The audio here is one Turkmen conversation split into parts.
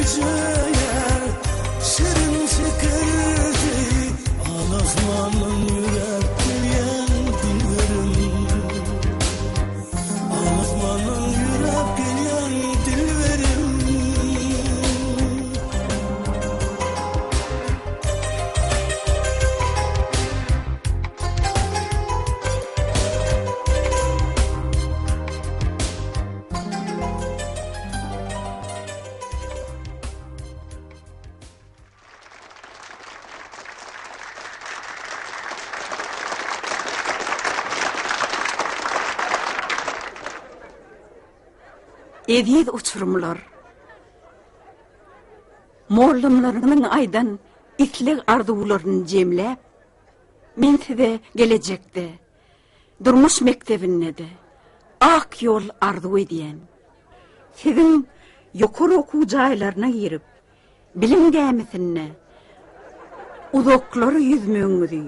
Güýjeýär şirin şekerdi, Al-asmandan ýöräp gelýän dilberim. Al-asmandan ýöräp gelýän dilberim. Eziz uçurymlar! Mollumlaryňyzyň aýdan isleg-arzuwlaryny jemläp, men size gelejekde Durmuş mekdebinde-de ak ýol arzuw edýän. Siziň ýokary okuw jaýlaryna girip, bilim gämisinde uzaklara ýüzmegiňizi,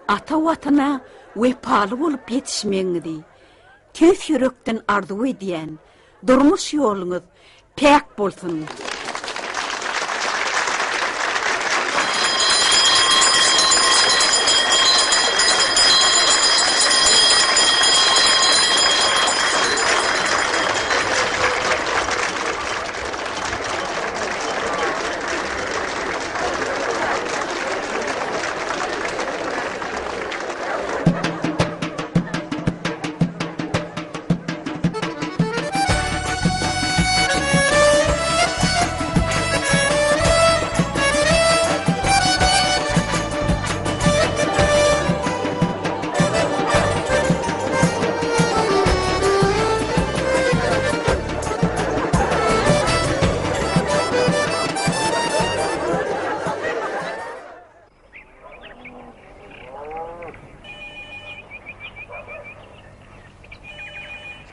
ata Watana wepaly bolup ýetişmegiňizi tüýs ýürekden arzuw edýän. Durmuş ýoluňyz päk bolsun!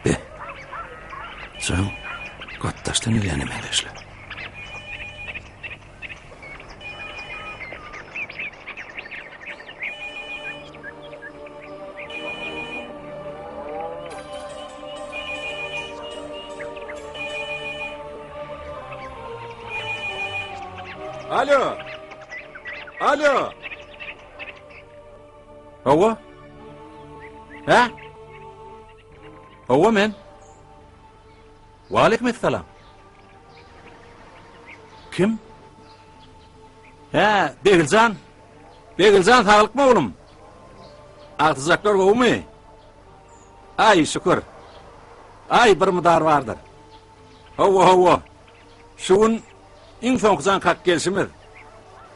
Be. Soň gatdaşdan gelýäne meňzeşle. Alo. Alo. Hawa. Hä? Hawa men. Waleýkim essalam. Kim? Hä, Begiljan. Begiljan saglykmy oglum? Agtyjaklar gowumy? Aý, şükür. Aý, bir mydar bardyr. Hawa, hawa. Şu gün iň soňky jaň kakyp gelşimiz.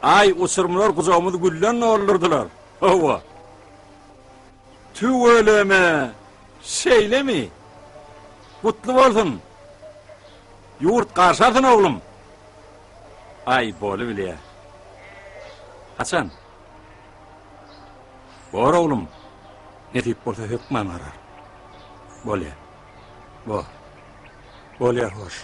Aý, uçurymlar gujagymyzy gülden doldurdylar. Hawa. Tüweleme! Şeýlemi? Gutly bolsun! Ýurt garşy alsyn, oglum! Aý, bolubilýä. Haçan? Bor, oglum. Nesip bolsa hökman barar. Bolýa. Bor. Bolýar, hoş.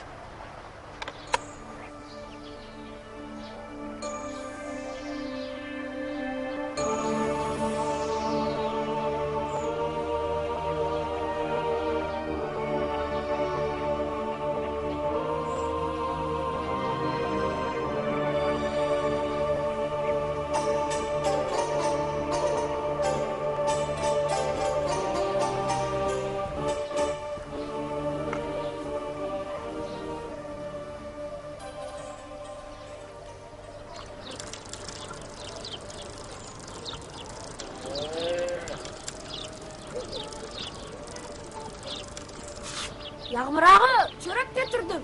Ýagmyr aga, çörek getirdim.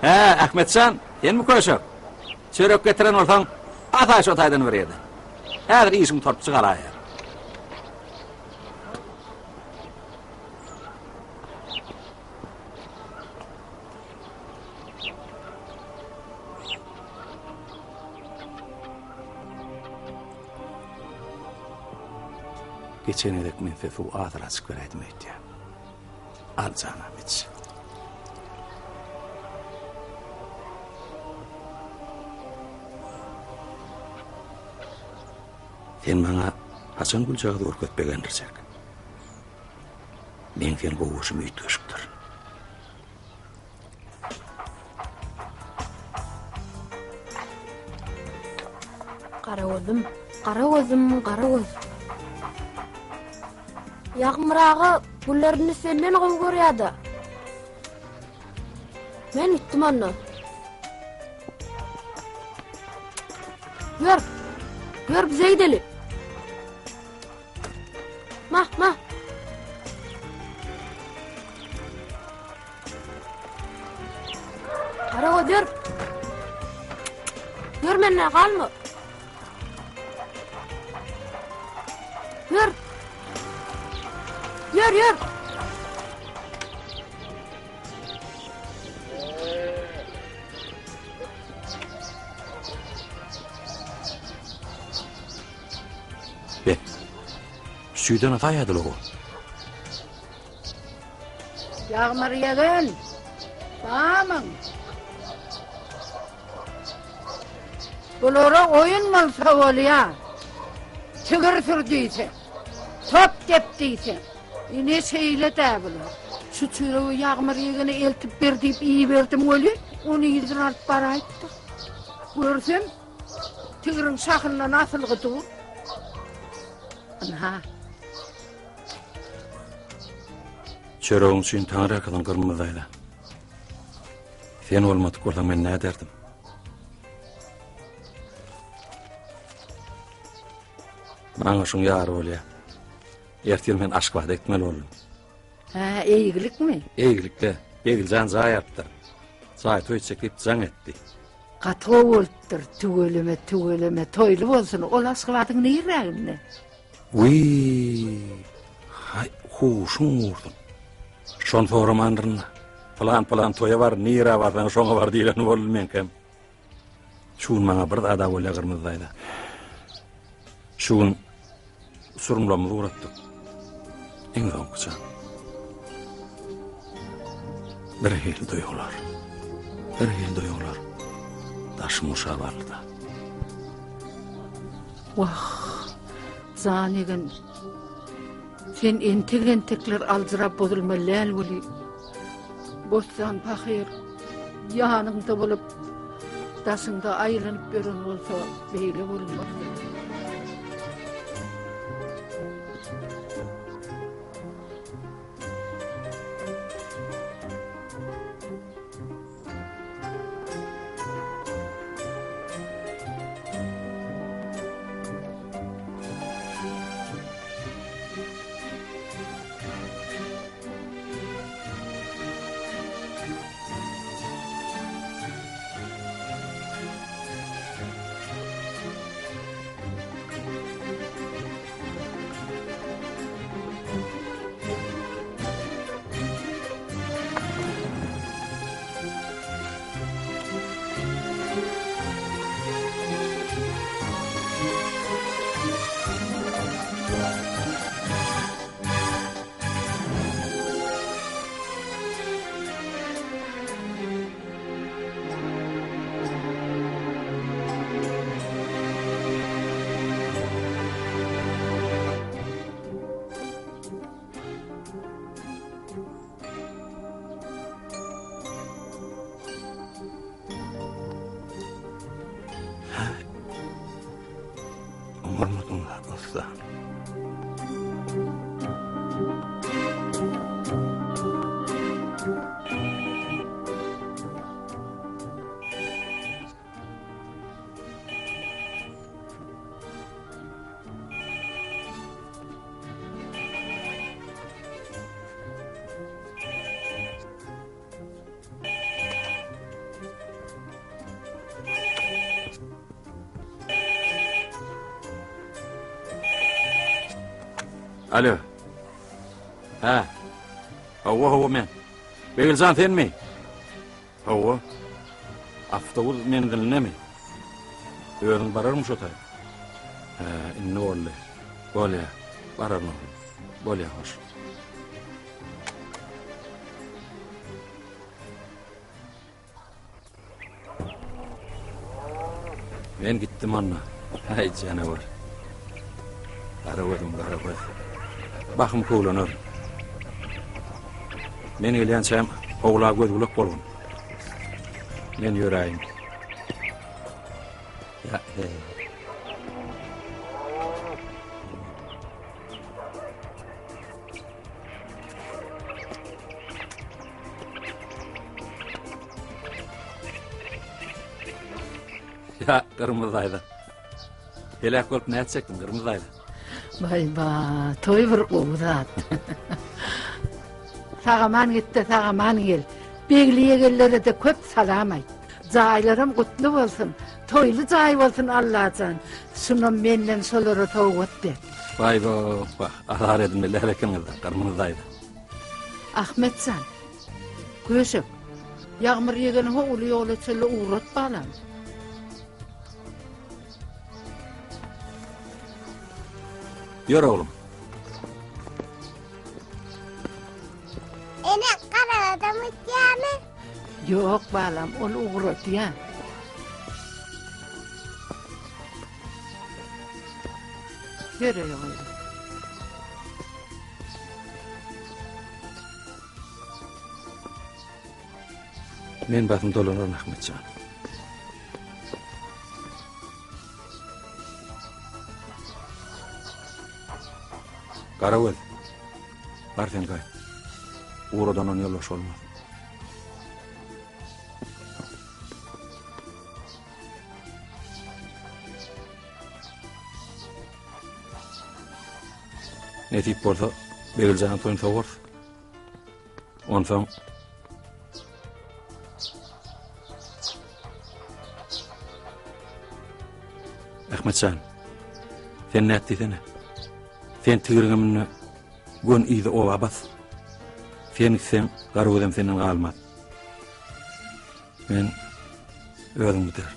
Hä, Ahmetjan, senmi köşek? Çörek getiren bolsaň, asaý şo taýdan bir ýerden. Häzir işiň gutaryp çykaraýar. Geçen gezek men size suw azraçyk beräýdim öýtýän. Al janam iç. Sen maňa. Haçan güljagazy görkezip begendirjek? Meň seni gowy görşüm üýtgeşikdir. Gara gözüm, gara gözüm, gara göz. Ýagmyr aga güllerini senden gowy görýär-de. Men gitdim onda. Ýör. Ýör bize gideli. Mah, mah. Karagoz ýör. Ýör menden galma. Ýör. Ýör, ýör. Be, süýden ataýadyl o. Ýagmyr ýegen, bamyň? Bulara oýun bolsa bolýa. Tigir sür diýseň, top dep diýseň. Ine şeýle-dä bular. Şu çöregi Ýagmyr ýegene eltip ber diýip iberdim welin, ony yzyna alyp baraýypdyr. Görsem, tigiriň şahyndan asylgy dur. Ynha. Çöregiň üçin taňryýalkasyn Gyrmyzy daýza. Sen bolmadyk bolsaň men näderdim? Maňa şuň ýary bolýar. Ertir men Aşgabada gitmeli boldum. Hä, eýgilikmi? Eýgilikde. Begiljan jaý alypdyr. Jaý toý etjek diýip jaň etdi. Gaty gowy bolupdyr. Tüweleme, tüweleme, toýly bolsun. Ol Aşgabadyň nirräginde? Wiý, haý, huşuň gursun. Şony soramandyryn-da. Pylan-pylan toýa bar, nirä barsaň şoňa bar diýleni boldy meňkem. Şu gün maňa bir zad-a bolýar Gyrmyzy daýza. Şu gün uçurymlarymyzy ugratdyk. Iň soňky jaň. Bir hili duýgular. Bir hili duýgular. Daşym gurşap aldy-da. Wah, jan egen. Sen entek-entekler aljyrap bozulmaly däl weli. Bossan pahyr ýanyňda bolup, daşyňda aýlanyp ýören bolsa, beýle bolmazdy. Oňarmadyň-la, ussa. Alo. Hä. Hawa, hawa men. Begiljan senmi? Hawa. Awtobus menzilindemi? Özüň bararmyň şo taýa? Hä, indi boldy. Bolýa. Bararyn oglum. Bolýa, hoş. Men gitdim onda. Häý, janawar. Gara gözüm, gara göz. Bahym köwlener. Men gelýänçäm howla göz-gulak bolgun. Men ýöräýin. Ýa, he. Ýa, Gyrmyzy daýza. Heläk bolup nätjekdiň, Gyrmyzy daýza? Baý-ba, toý bir gowy zat. Sag-aman git-de, sag-aman gel. Begli ýegenlere-de köp salam aýt. Jaýlaram gutly bolsun. Toýly jaý bolsun Allajan. Şunam menden şolara sowgat ber. Baý-ba, wah, azar edinmeli däl ekeniňiz-dä, Gyrmyzy daýza. Ahmet jan, köşek, Ýagmyr ýegeni ho uly ýola çenli ugrat balam. Ýör oglum. Ene, garagadam gitýärmi? Ýok balam, ol ugradýar. Ýör oglum. Men basym dolanaryn Ahmet jan. Garagöz. Bar sen gaýt. Ugradandan ýolbaşy bolmaz. Nesip bolsa Begiljanyň toýuny sowarys. Onsoň Ahmetjan, sen nät diýsene? Sen tigiriňe münde gön yzy oba bas. Sen gitseň, Garagözem senden galmaz. Men özüm giderin.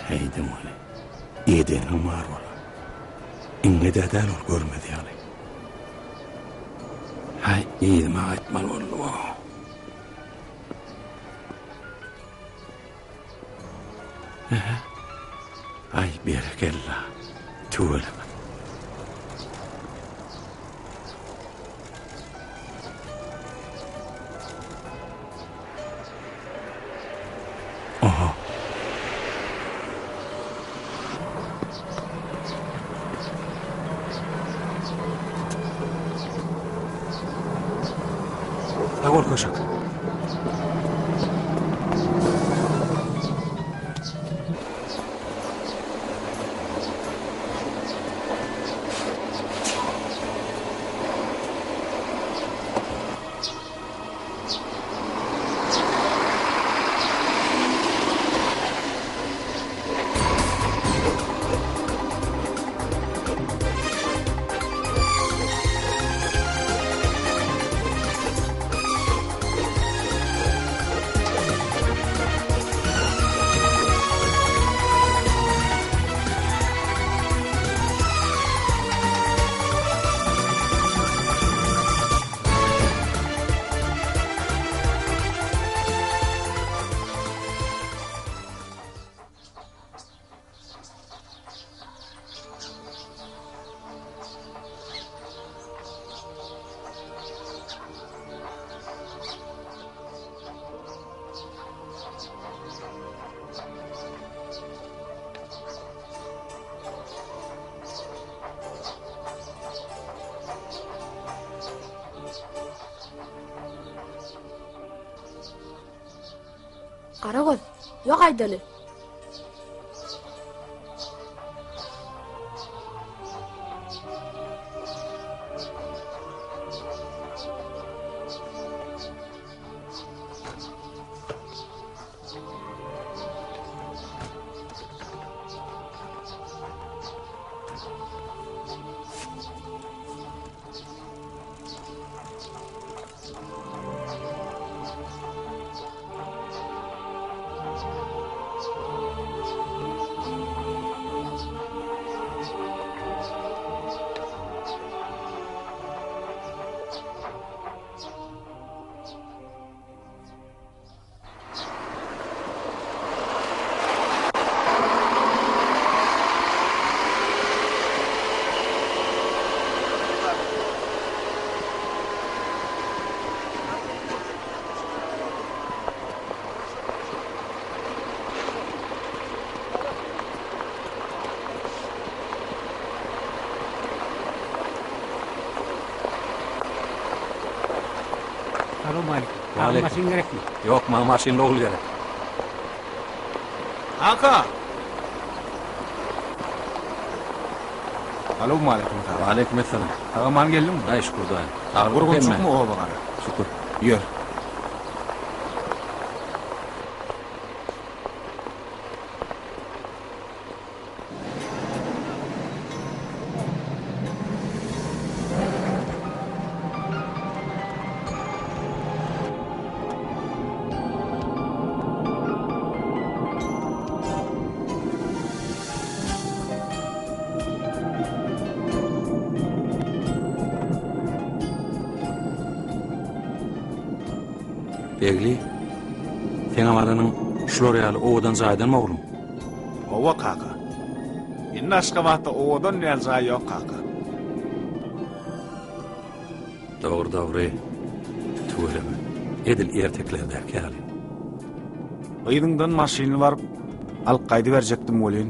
Heýdim ony. Edeniň bar bola. Iňňe-dä däl ol görmez ýaly. Häý, yzyma gaýtmaly boldum-ow. Aý, berekella. Tüweleme. Oha. Sag bol köşek. Garagöz, ýok aýdaly. Salowmaleýkim. Saňa maşyn gerekmi? Ýok, maňa maşynly ogul gerek. Kaka! Salowmaleýkim kaka. Waleýkim essalam. Sag-aman geldiňmi? Aý, şükür daýy. Saglyk Gurgunçykmy oba gara? Şükür. Ýör. Begli, seňem alanyň şular ýaly owadan jaýdanmy oglum? Hawa kaka. Indi Aşgabatda owadan däl jaý ýok kaka. Dogry dogry. Tüweleme. Edil ertekilerdäki ýaly. Yzyňdan maşynly baryp alyp gaýdyberjekdim welin,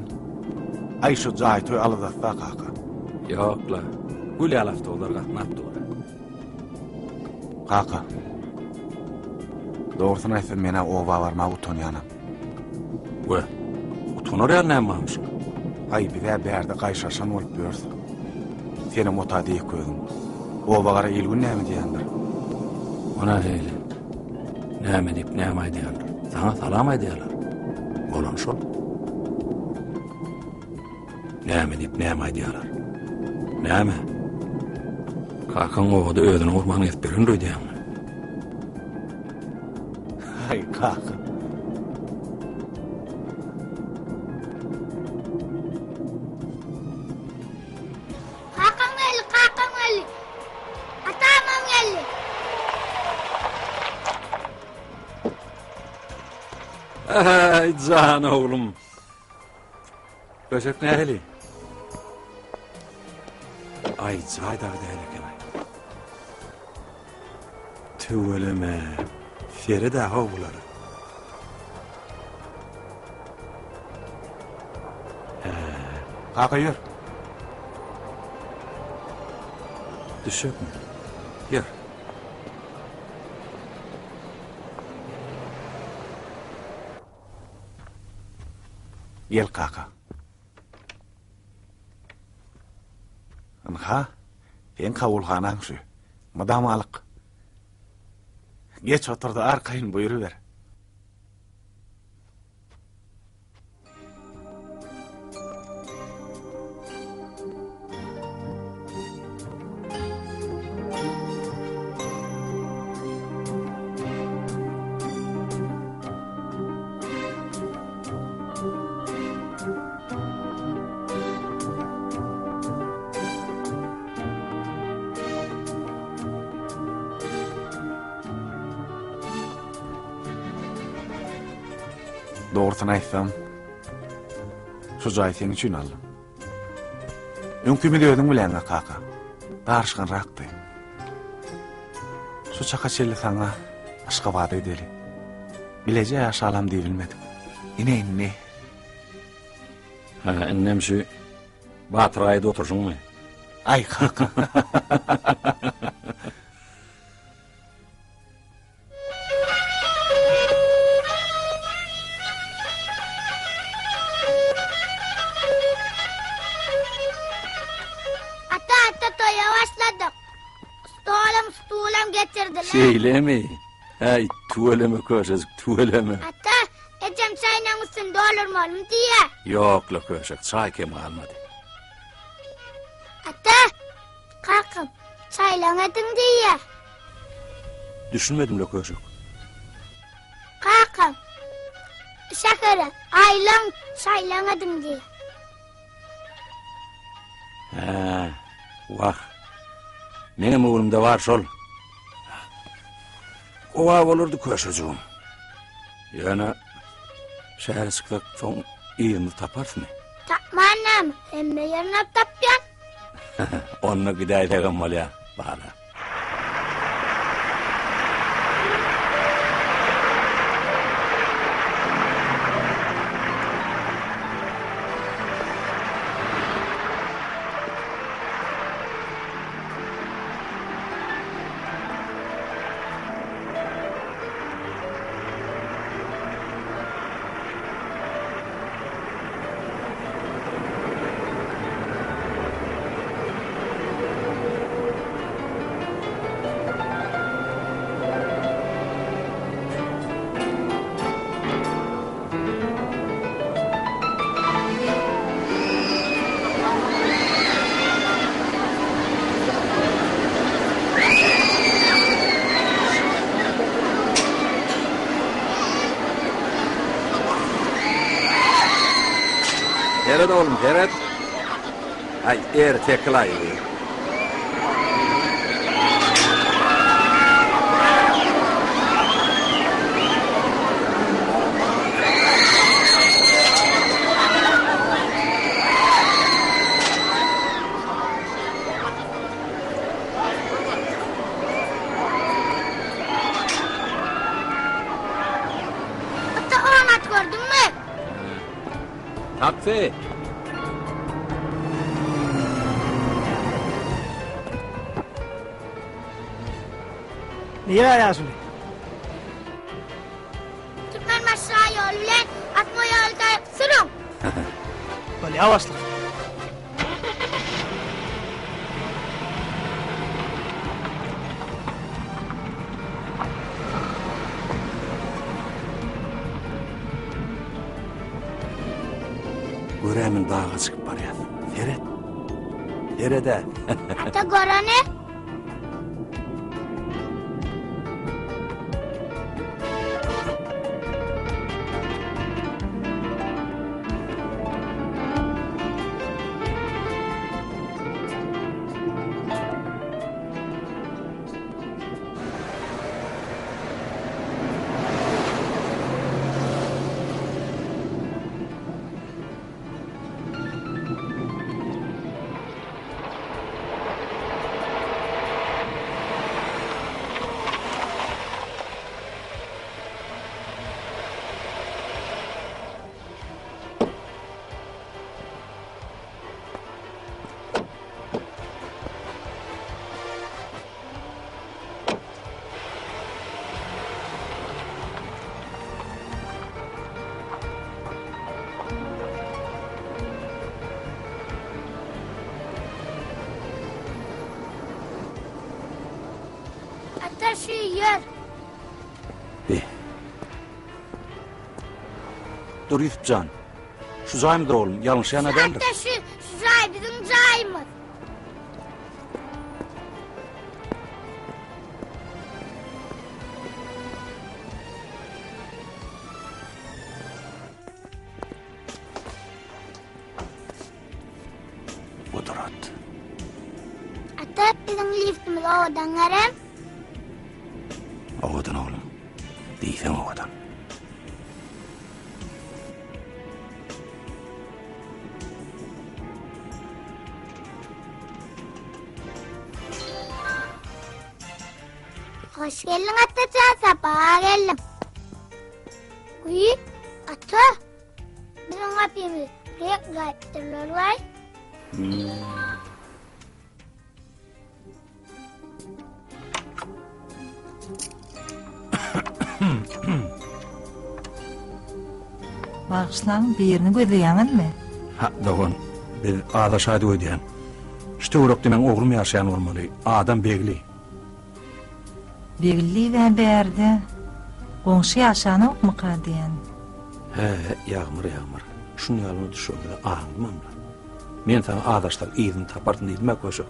aý şu jaý toý alydasda kaka. Ýok-la. Gül ýaly awtobuslar gatnap dur. Kaka. Dogrusyny aýtsam men-ä oba barmaga utanýanam. We, utanar ýaly näme barmyş? Aý, biz-ä bärde gaýşarşan bolup ýörüs. Senem ota diýek özüň. Oba gara il-gün näme diýendir? O nähili? Näme diýip, näme aýdýarlar? Saňa salam aýdýarlar. Bolan şol. Näme diýip, näme aýdýarlar? Näme? Kakaň obada özüni gurban gezip ýörendir öýdýäňmi? Haý, kaka. Kakam geldi, kakam geldi. Atamam geldi. Aý, jan oglum. Köşek nähili? Aý, jaý dagy däl eken-aý. Tüweleme. Sered-ä how bulara. Hä. Kaka ýör. Düşekmi? Ýör. Gel kaka. Ynha, seň kabulhanaň şu. Mydamalyk. Geç otur-da arkaýyn buýruber. Dogrusyny aýtsam, şu jaýy seň üçin aldym. Öňkimiz özüň bileňä kaka. Daryşganrakdy. Şu çaka çenli saňa Aşgabada gideli. Bileje ýaşalam diýibilmedik. Ine indi. Hä, indem şu Batyr aýda oturşyňmy? Aý kaka. Ata ata toýa başladyk. Stolam stulam getirdiler. Şeýlemi? Äý, tüweleme köşejik, tüweleme. Ata, ejem çaýnaň üstüni doldurmalymy diýýär. Ýok-la köşek, çaý kem galmady. Ata, kakam çaýlaň ediň diýýär. Düşünmedim-le köşek. Kakam, şähere aýlaň, şaýlaň ediň diýýär. Hä, wah. Meňem öwrümde bar şol. Gowa bolardy köşejigim. Ýöne şähere çyksak soň yzymyzy taparysmy? Tapman näme, hemme ýerini tapýan. Onda gidäýsegem bolýar, bala. Seret oglum, seret. Aý, ertekilaý. Ata oňat gördüňmi? Taksi! Nirä ýaşuly? Türkmenbaşy ýoly bilen atma ýoly taýyp sürüň. Bolýa başlyk. Görämin daga çykyp barýas. Seret. Seret-ä. Ata görene. Ata şu ýer. Bi. Dur Ýusup jan. Şu jaýmydyr oglum, ýalňyşýan-a däldir. Ata şu, şu jaý biziň jaýymyz. Gudrat. Ata biziň liftimiz owadan gerek. Owadan oglum. Diýseň owadan. Hoş geldiň Atajan, sapa geldiň. Uý, ata. Biziň gapymyz renk gaýypdyrlar waý. Bagyşlaň, birini gözleýäňizmi? Ha, dogan, biz azaşaýdyk öýdýän. Şu töwerekde meň oglum ýaşaýan bolmaly, adam Begli. Begli diýibä bärde goňşy ýaşanokmyka diýen. Hä, Ýagmyr, Ýagmyr, şuny ýalyny düşegimize aňdymam-la. Men saňa azaşsak yzyny taparsyň diýdim-ä köşek.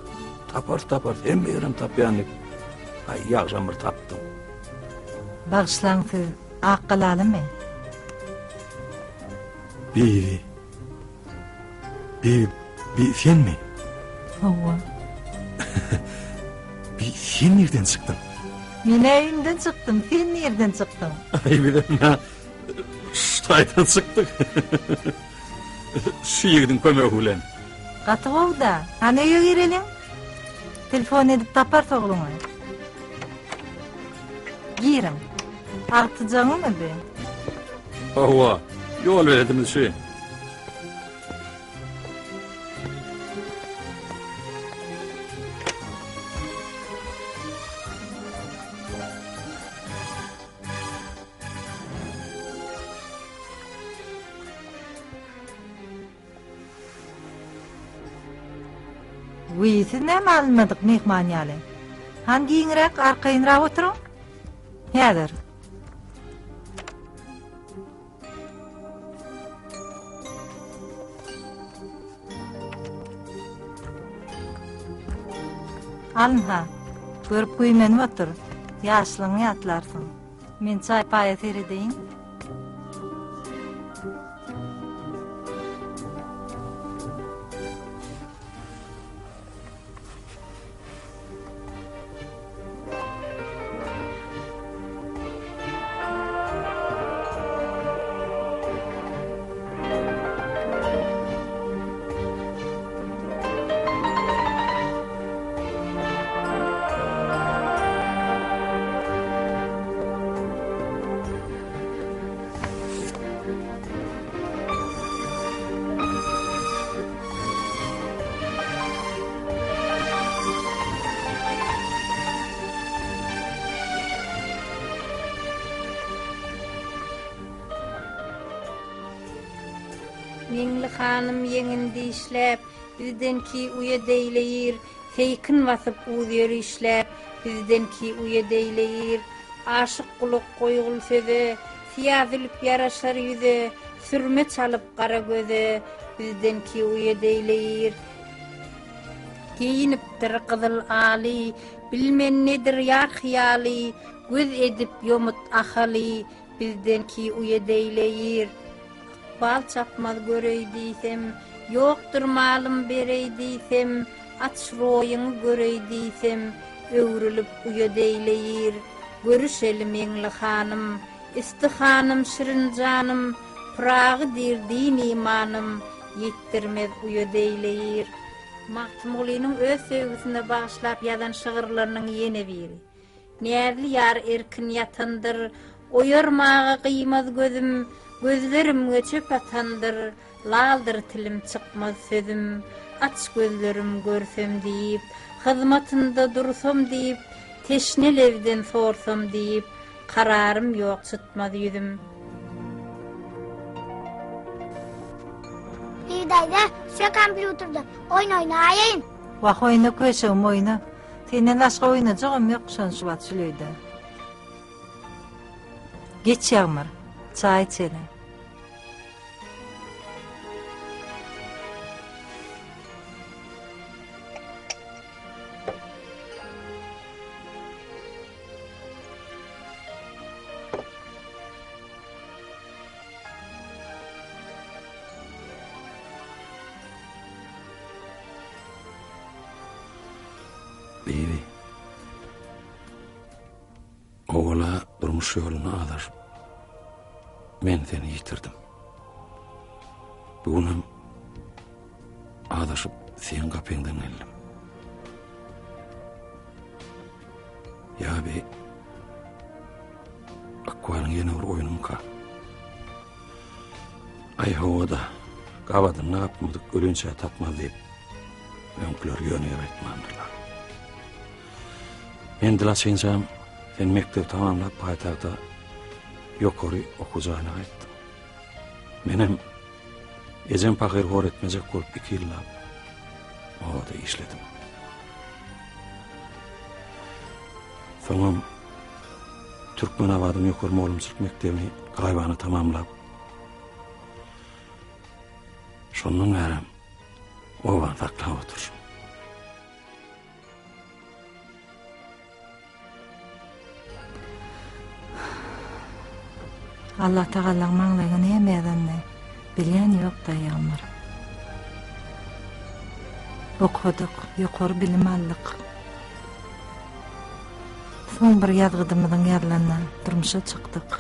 Taparys, taparys, hemme ýerem tapýan diýip. Aý, ýagşam bir tapdyň. Bagyşlaň siz Akgalalymy? Bibi. Bibi, bi senmi? Hawa. Bi sen nirden çykdyň? Men öýümden çykdym, sen nirden çykdyň? Aý, bizem şu taýdan çykdyk. Şu ýigidiň kömegi bilen. Gaty gowy-da. Hany öýe gireliň. Telefon edip taparys ogluňy. Giriň. Agtyjagyňmy bi? Hawa, ýol beledimiz şu. Wiý, siz näme alynmadyk myhman ýaly? Han giňräk, arkaýynrak oturyň. Häzir. Alynha, görüp güýmenip otur. Ýaşlygyňy ýatlarsyň. Men çaý paýa seredeýin. Meňli hanym ýeňin dişläp, Bizden ki uýat eýleýir. Seýkin basyp uz ýörişläp, Bizden ki uýat eýleýir. Aşyk gulak goýgul söze, Syýa zülp ýaraşar ýüze, Sürme çalyp gara göze, Bizden ki uýat eýleýir. Geýinipdir gyzyl aly, Bilmen nedir ýar hyýaly, Göz edip ýomut Ahaly, Bizden ki uýat eýleýir. Ykbal çapmaz göreý diýsem, Ýokdur malym bereý diýsem, Aç roýuňy göreý diýsem, Öwrülip uýat eýleýir. Görüşeli Meňli hanym, Isti hanym şirin janym, Pyragy diýr din-imanym, Ýetdirmez uýat eýleýir. Magtymgulynyň öz söýgüsine bagyşlap ýazan şygyrlarynyň ýene biri. Näzli ýar erkin ýatandyr, Oýarmaga gyýmaz gözüm, Gözlerimge çöp atandyr, Laldyr tilim çykmaz sözüm. Aç gözlerim görsem diýip, Hyzmatynda dursam diýip, Teşne lebden sorsam diýip, Kararym ýok çytmaz ýüzüm. Bibi daýza, şu kompýuterde oýun oýnaýyn. Wah oýna köşegim oýna. Senden başga oýnajagam ýok şon şu wagt şul öýde. Geç Ýagmyr, çaý içeli. Bibi. Owala durmuş ýoluna azaşyp, men seni ýitirdim. Bu günem azaşyp seň gapyňdan geldim. Ýa bi Ykbalyň ýene bir oýnumyka? Aý hawa-da, gabadynda gapmadyk ölünçä tapmaz diýip, öňküler ýöne ýere aýtmandyrlar. Men dil açynçam, sen mekdebi tamamlap paýtagta ýokary okuw jaýyna gaýtdyň. Menem ejem pahyr hor etmejek bolup iki ýyllap obada işledim. Soňam Türkmenabadyň ýokary mugallymçylyk mekdebini gaýybana tamamlap, şondan bärem obany saklap oturyşym. Allatagalaň maňlaýyňa näme ýazanyny bilýän ýok-da, Ýagmyr. Okadyk, ýokary bilim aldyk. Soň bir ýazgydymyzyň ýazylanyna durmuşa çykdyk.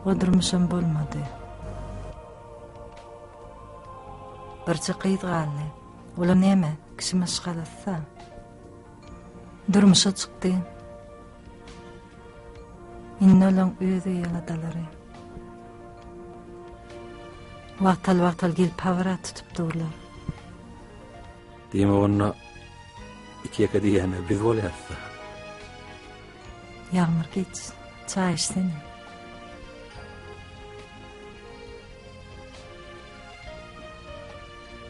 O durmuşam bolmady. Birje gyz galdy. Olam näme, kişi maşgalasy-da. Durmuşa çykdy. Indi olaň öz öý aladalary. Wagtal-wagtal gelip habara tutup durlar. Diýmek onda iki-ýeke diýýänler biz bolýarys-da. Ýagmyr geç, çaý içsene.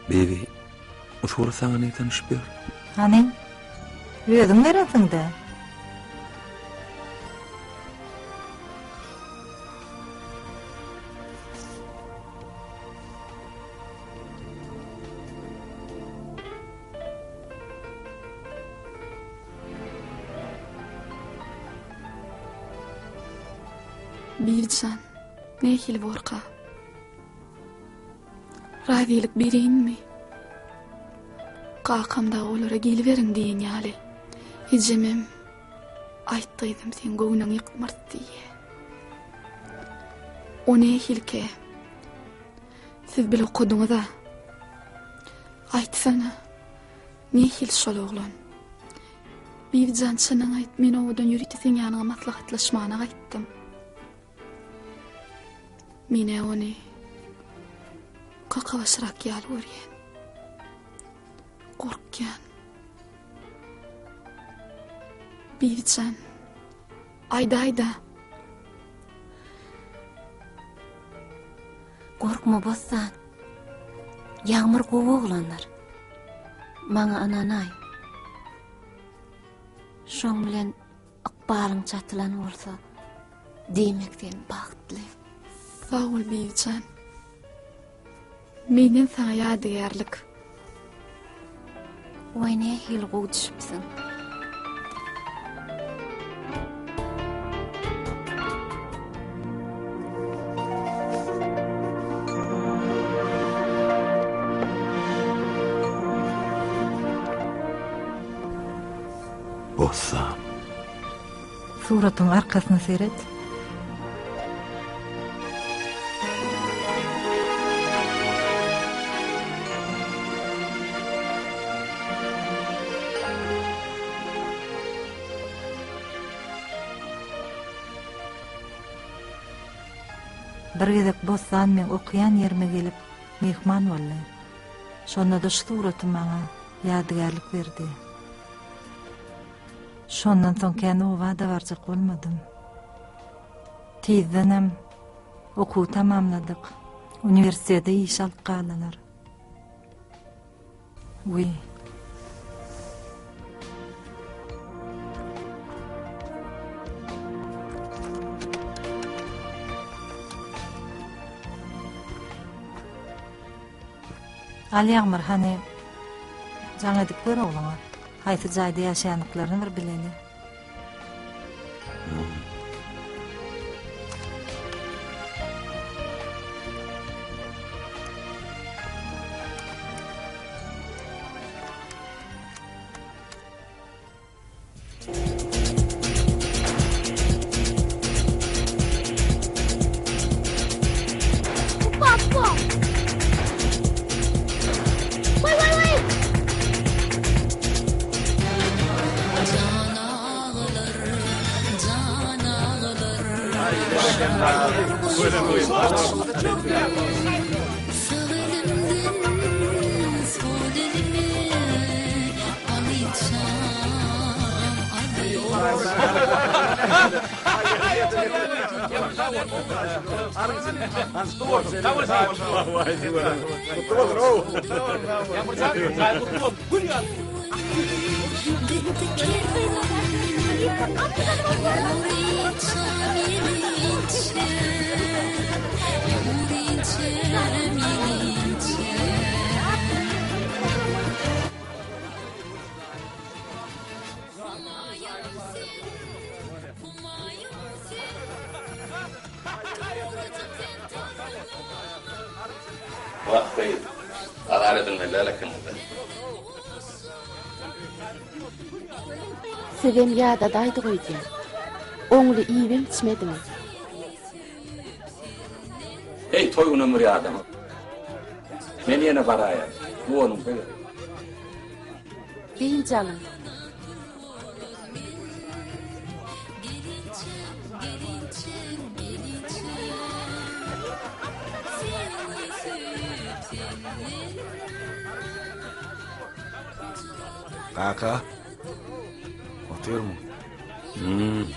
Bibi, bu surat saňa nirden düşüp ýör? Hany, özüň berensiň-dä. Bibijan, nähili borka? Razylyk bereýinmi? Kakam dagy olara geliberiň diýen ýaly. Ejemem, Aýt gyzym, seň göwnüňi ýykmarys diýýä. O nähilikä? Siz bile okadyňyz-a. Aýtsana, nähili şol oglan? Bibijan, çynyňy aýt, men obadan ýörite seň ýanyňa maslahatlaşmana gaýtdym. Men-ä ony kakabaşyrak ýaly görýän. Gorkýan. Bibijan, aýdaý-da. Gorkma Bossan. Ýagmyr gowy oglandyr. Maňa ynanaý. Şoň bilen ykbalyň çatylan bolsa, diýmek sen bagtly. Sag bol Bibijan. Menden saňa ýadygärlik. Waý nähili gowy düşüpsiň. Bossan. Suratyň arkasyna seret. Bir gezek Bossan meň okaýan ýerime gelip, myhman boldy. Şonda-da şu suraty maňa ýadygärlik berdi. Şondan soň kän oba-da barjak bolmadym. Tizdenem okuwy tamamladyk. Uniwersitete işe alyp galdylar. Wiý. Al Ýagmyr hany jaň edip gör ogluňa. Haýsy jaýda ýaşaýandyklaryny bir bileli. Wah gyz, azar edilmeli däl ekeniňiz-dä. Sizem ýadadaýdyk öýdýän. Oňly iýibem içmediňiz. Heý, toý günem bir ýadama. Men ýene baraýan. Bu onuňka gerek. Dynç alyň. Kaka, otyrmyň? Hmm.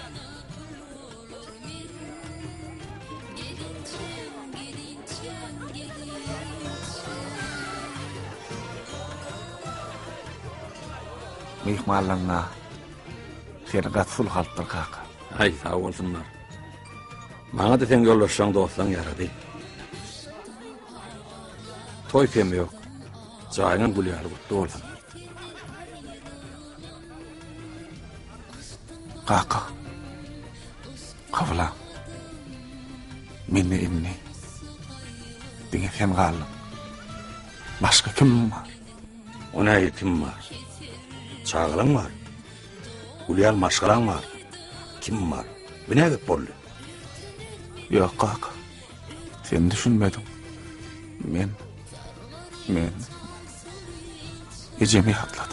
Myhmanlaryňa seni gaty sulh alypdyr kaka. Aý, sag bolsunlar. Maňa-da seň ýoldaşlaň, dostlaň ýarady. Toý kemi ýok. Jaýyňam gül ýaly gutly bolsun. Kaka. Kabula. Mende indi diňe sen galdyň. Başga kimim bar? O nähili kim bar? Çagalaň bar. Gül ýaly maşgalaň bar. Kim bar? Bu nä gep boldy? Ýok kaka. Sen düşünmediň. Men men ejemi ýatladym.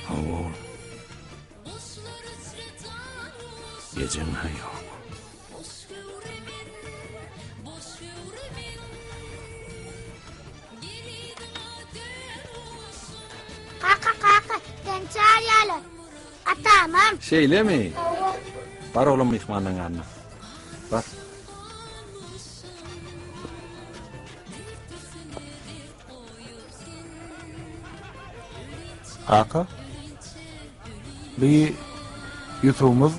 Hawa ogul. Ejeň-hä ýok. Mamam. Şeýlemi? Bar oglum myhmanlaň ýanyna. Bar. Kaka, bi Ýusubymyz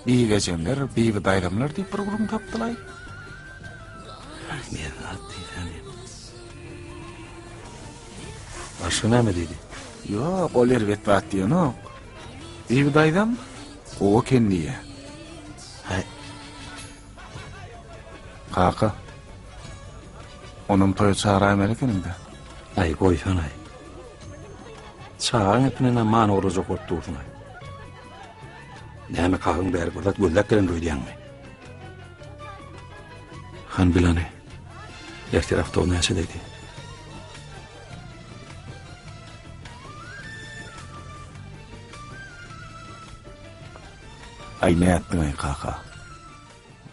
Bibi ejemler, Bibi daýzamlar diýip bir gürrüň tapdylaý. Ne zat diýsene. Başga näme diýdi? Ýok, ol erbet zat diýenok. Bibi daýzam gowy eken diýýä. Häý. Kaka, onam toýa çagyraýmaly ekeniň-dä. Aý, goýsana-aý. Çagaň gepine many gurlajak bolup dursuň-aý. Näme kakaň bäri bir zat gözläp gelendir öýdýäňmi? Han bilany. Ertir awtobus näçedeydi? Aý nätdiň-aý kaka?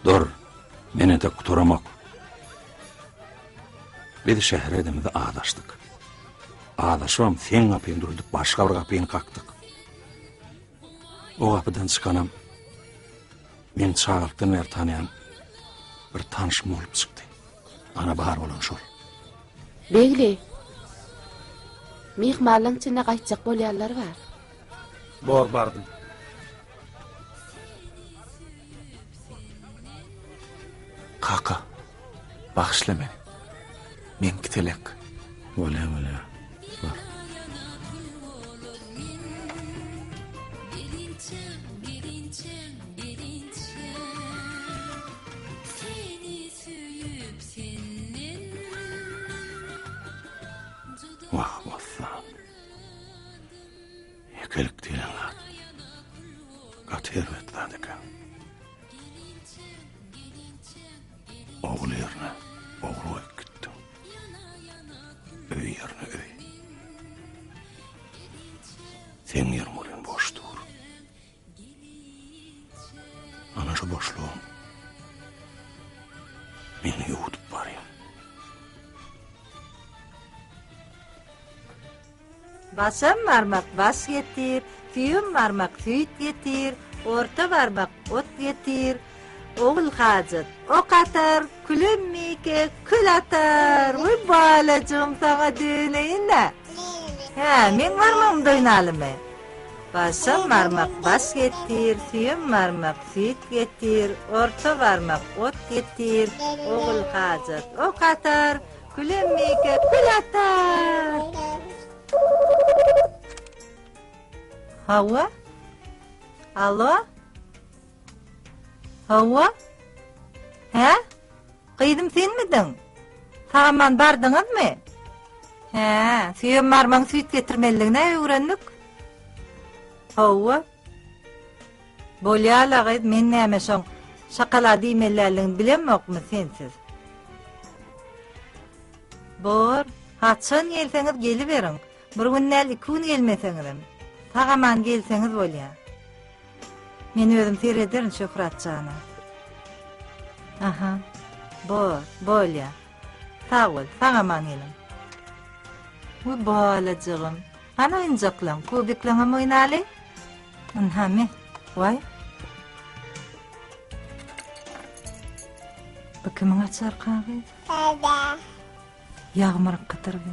Dur, men entek gutaramok. Biz şähere edemizde azaşdyk. Azaşybam seň gapyňy dürtüp başga bir gapyny kakdyk. O gapydan çykanam meň çagalykdan bäri tanaýan bir tanşym bolup çykdy. Ana bar bolan şol. Begli, myhmanlaň içinde gaýtjak bolýanlar bar. Bor bardym. Kaka, bagyşla meni. Meňki telek. Bolýa, bolýa. Bar. Wah, Bossan. Ýekelik diýlen zat gaty erbet zat eken. Ogul ýerine ogul goýup gitdiň. Öý ýerine öý. Seň ýeriň welin boş dur. Ana şu boşlugam meni ýuwudyp barýar. Başam barmak baş getir, süýem barmak süýt getir, orta barmak ot getir, Ogul hajat ok atar, külem mike kül atar. Wiý balajygym saňa döneýin-dä. Hä, meň barmagymda oýnalymy? Başam barmak baş getir, süýem barmak süýt getir, orta barmak ot getir, Ogul hajat ok atar, Külem meke kül atar. Hawa? Alo? Hawa? Hä? Gyzym senmidiň? Sag-aman bardyňyzmy? Hä, süýem barmagyň süýt getirmelidigini-ä öwrendik. Hawa. Bolýa-la gyz, men näme şoň şokolad iýmelidigini bilemokmy sensiz? Bor, haçan gelseňiz geliberiň. Bir gün däl, iki gün gelmeseňizem. Sag-aman gelseňiz bolýa. Men özüm serederin Şöhrat jana. Aha. Bor, bolýa. Sag bol, sag-aman geliň. Wiý, balajygym. Hany oýunjaklaň, kubiklaňam oýnaly. Ynha me. Waý. Bu kimiň açar kagyz? Ýagmyryňkydyr bu.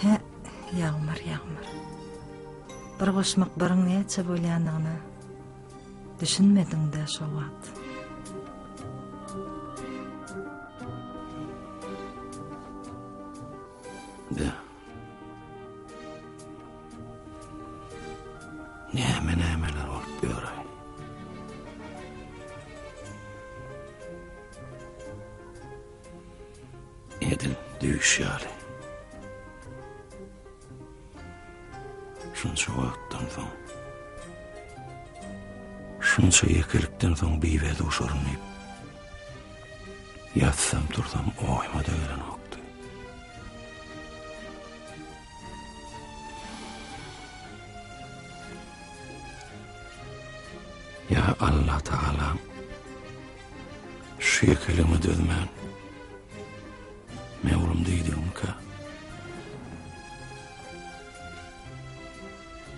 Hä, Ýagmyr, Ýagmyr. Bir goşmak biriň näçe bolýandygyna düşünmediň-dä şo wagt. Be. Näme nämeler bolup ýör-aý. Edil düýş ýaly. Şunça wagtdan soň, şunça ýekelikden soň Bibä duşaryn diýip, ýatsam tursam oýuma-da gelenokdy. Ýa Allatagalam, şu ýekeligime dözmän, Möwlam diýdigimkä?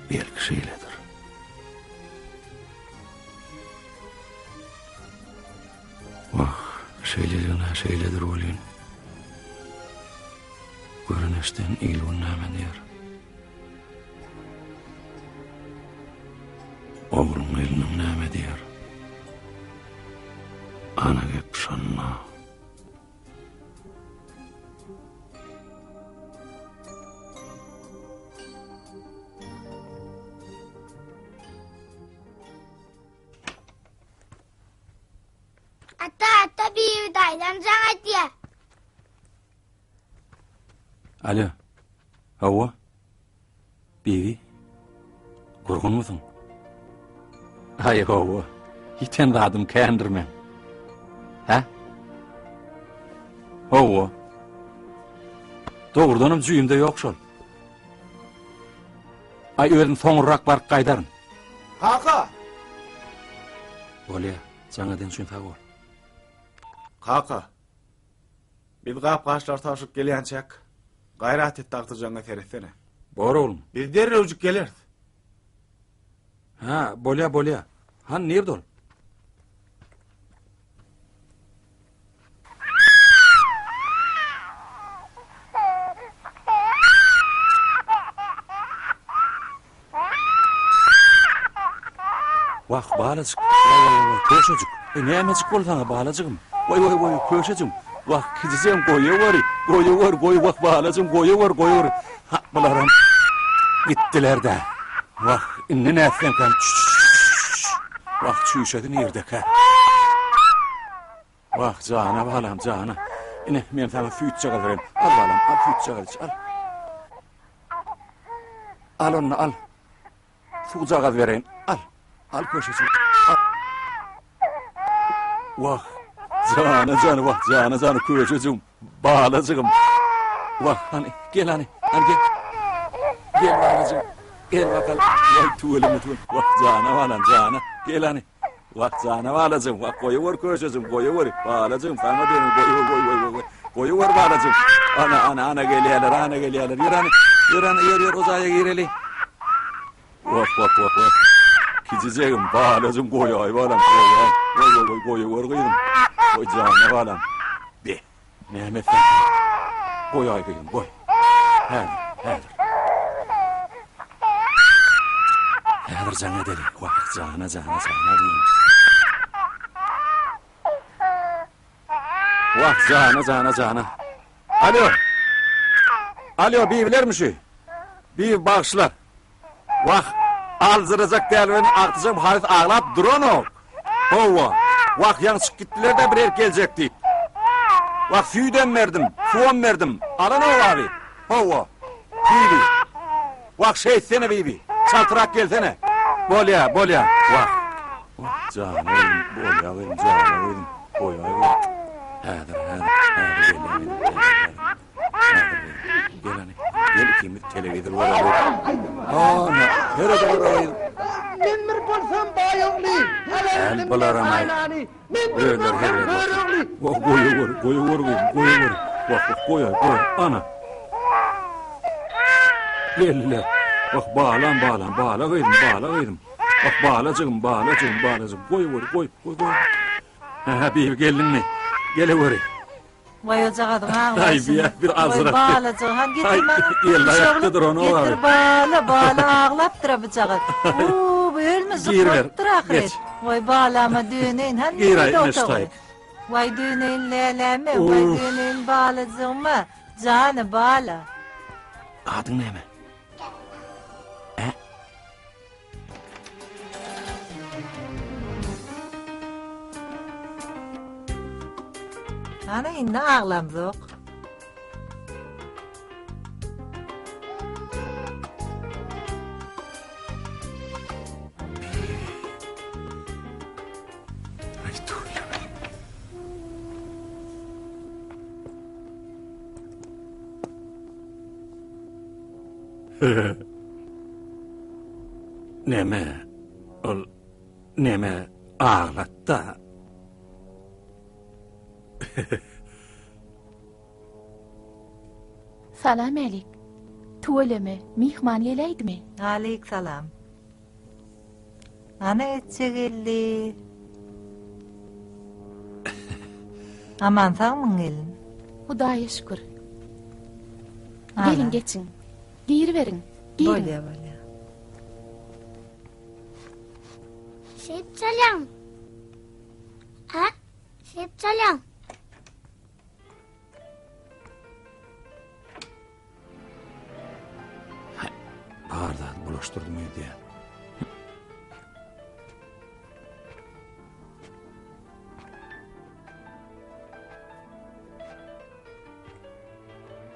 Belki şeýledir. Wah, şeýleligine şeýledir welin, gören eşden il-gün näme diýer? Ogluň gelniň näme diýer? Ana gep şonda. Ata, ata Bibi daýzam jaň edýär. Alo. Hawa. Bibi. Gurgunmysyň? Aý, hawa. Ýiten zadym kändir meň. Hä? Hawa. Dogrudanam jüýümde ýok şol. Aý, özüm soňurrak baryp gaýdaryn. Kaka! Bolýa, jaň eden üçin sag bol. Kaka! Biz gap-gaçlary tabşyryp gelýänçäk, gaýrat et agtyjagyňa seretsene. Bor oglum. Biz derrewjik geleris. Hä, bolýa, bolýa. Hany, nirde ol? Wah, balajyk. Waý, waý, waý, köşejik. E, nämejik boldy saňa, balajygym? Waý, waý, waý, köşejigim. Wah, kijijegim, goýaweri, goýawer, goý, wah, balajygym, goýawer, goýawer. Ha, bularam gitdiler-dä. Wah, indi nätsemkäm? Wah, çüýşesi nirdekä? Wah, jana balam, jana. Ine, men saňa süýtjagaz bereýin. Al balam, al süýtjagaz iç, al. Al onda, al. Suwjagaz bereýin. Al. Al köşeşim. Al. Wah, jana jana, wah, jana jana köşejigim, balajygym. Wah, hany, gel hany, hany gel. Gel balajygym, gel bakalym. Waý, tüweleme tüweleme. Wah, jana balam, jana. Gel hany. Wah, jana balajygym, wah, goýawer köşejigim, goýawer. Balajygym, saňa diýerin, goýawer, goý, goý, goý, goý. Goýawer balajygym. Ana, ana, ana gelýärler, ana gelýärler. Ýör hany, ýör hany, ýör, ýör, o jaýa gireli. Wah, wah, wah, wah. Kiçijegim, balajygym, goýaý balam, goýaý. Goý, goý, goý, goýawer gyzym. Goý, jana balam. Be. Näme etseň? Goýaý gyzym, goý. Häzir, häzir. Häzir jaň edeli. Wah, jana, jana, jana gyzym. Wah, jana, jana, jana. Alo. Alo, bibilermi şu? Bibi bagyşla. Wah, aljyrajak däl welin agtyjagym halys aglap duranok. Howwa. Wah, ýaňy çykyp gitdiler-dä bir erk geljek diýip. Wah, süýdem berdim, suwam berdim. Alanok abi. Howwa. Bibi. Wah, şeýtsene Bibi. Çaltrak gelsene. Bolýa, bolýa. Wah. Wah, jana gyzym, bolýa gyzym, jana gyzym. Goýaý gyzym. Häzir, häzir, häzir gelýän gyzym, häzir, häzir. Häzir gyzym. Gel hany. Gel ikimiz telewizor göreli. Ana, serede bir gyz. Men bir bolsam baý ogly, Äl bularam aý. Özleri herre bolsun. Wah, goýawer, goýawer gyzym, goýawer. Wah, wah, goýaý, goý. Ana. Geldiler. Wah, balam, balam, bala gyzym, bala gyzym. Wah, balajygym, balajygym, balajygym. Goýawer, goý, goý, goý. Hä, Bibi geldiňmi? Geleweri. Waý ojagazyň aglaýşyny. Aý, bir bir azrak. Waý balajygy han getir maňa. Ýel aýakdadyr ony o. Getir bala, bala aglapdyr-a bujagaz. Uuu, bu ölmejek bolupdyr ahyret. Waý balama döneýin, han nirede otagy. Waý döneýin läläme, waý döneýin balajygyma, jany bala. Adyň näme? Ä? Ana indi aglamzok. Neme, ol... Neme aglatda. Salam älik. Tüweleme, myhman geläýdimi? Aleýk salam. Ana etjek geldi. Aman sagmyň gelin? Hudaýa şükür. Geliň geçiň. Giriberiň. Giriň. Bolýa bolýa. Şeýdip çalýaň. Ha? Şeýdip çalýaň. Bar zat bulaşdyrdym öýdýän.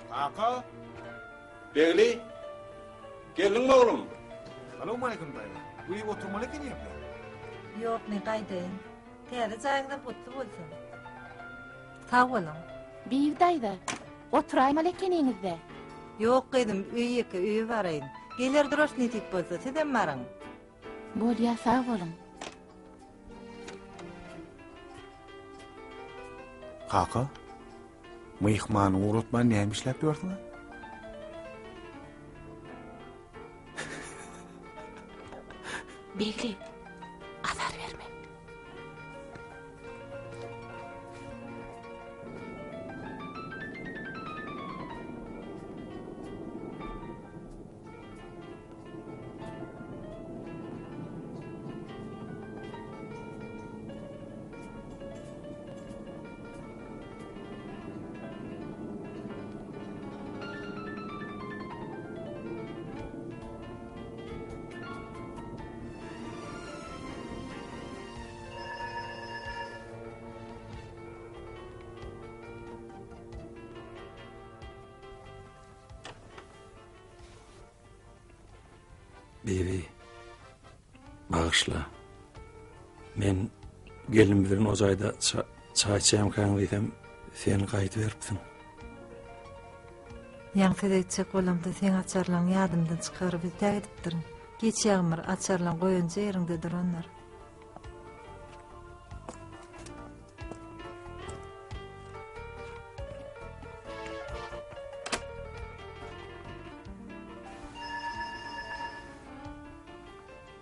Kaka. Begli. Geldiňmi oglum? Salowmaleýkim daýza. Guýup oturmaly eken ýerde. Ýok, men gaýdaýyn. Täze jaýyňyzam gutly bolsun. Sag boluň. Bibi daýza, oturaýmaly ekeniňiz-dä. Ýok gyzym, öý ýeke, öýe baraýyn. Geler durarys nesip bolsa, sizem baryň. Bolýa, sag boluň. Kaka, myhmany ugratman näme işläp ýörsüň? Begli, azar berme. Bibi, bagyşla. Men gelin bilen o jaýda çaý içýämkäň diýsem, sen gaýdyberipsiň. Ýaňy söz etjek bolamda seň açarlaryňy ýadymdan çykaryp ötä gidipdirin. Geç Ýagmyr, açarlaň goýanja ýeriňde durandyr.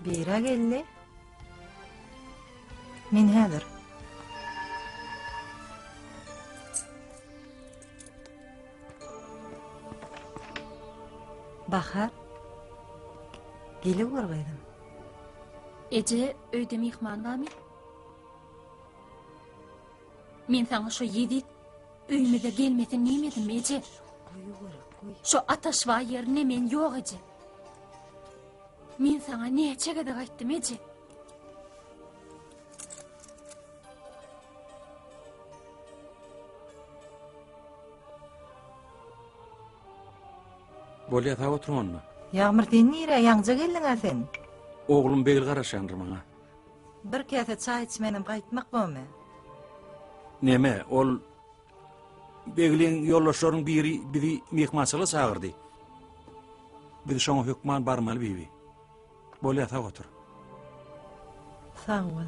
Bira geldi. Men häzir. Bahar. Geliwer gyzym. Eje, öýde myhman barmy? Men saňa şo ýezit öýümize gelmesin diýmedimmi, eje? Şo Ataşbaý ýerine men ýok, eje. Men saňa näçe gezek aýtdym, eje? Bolýa sag oturyň onda. Ýagmyr sen nirä ýaňja geldiň-ä sen? Oglum Begli garaşýandyr maňa. Bir käse çaý içmenem gaýtmak bormy? Neme, ol Begliň ýoldaşlarynyň biri bizi myhmançylyga çagyrdy. Biz şoňa hökman barmaly bibi. Bolýa sag otur. Sag bol.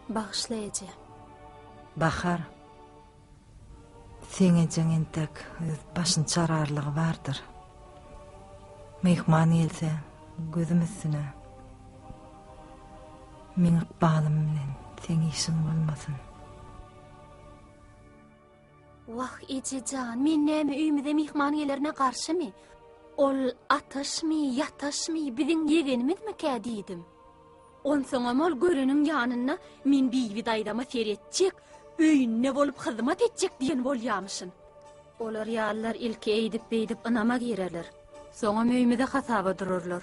Bagyşla eje. Bahar. Seň ejeň entek öz başyny çararlygy bardyr. Myhman gelse, gözüm üstüne. Meň ykbalym bilen seň işiň bolmasyn. Wah, eje jan, men näme öýümize myhman gelerine garşymy? Ol Ataşmy, Ýataşmy, biziň ýegenimizmikä diýdim. Onsoňam ol göreniň ýanynda men Bibi daýzama seretjek, öýünde bolup hyzmat etjek diýen bolýamyşyn. Olar ýalylar ilki eýdip-beýdip ynama girerler. Soňam öýümize hasaba durarlar.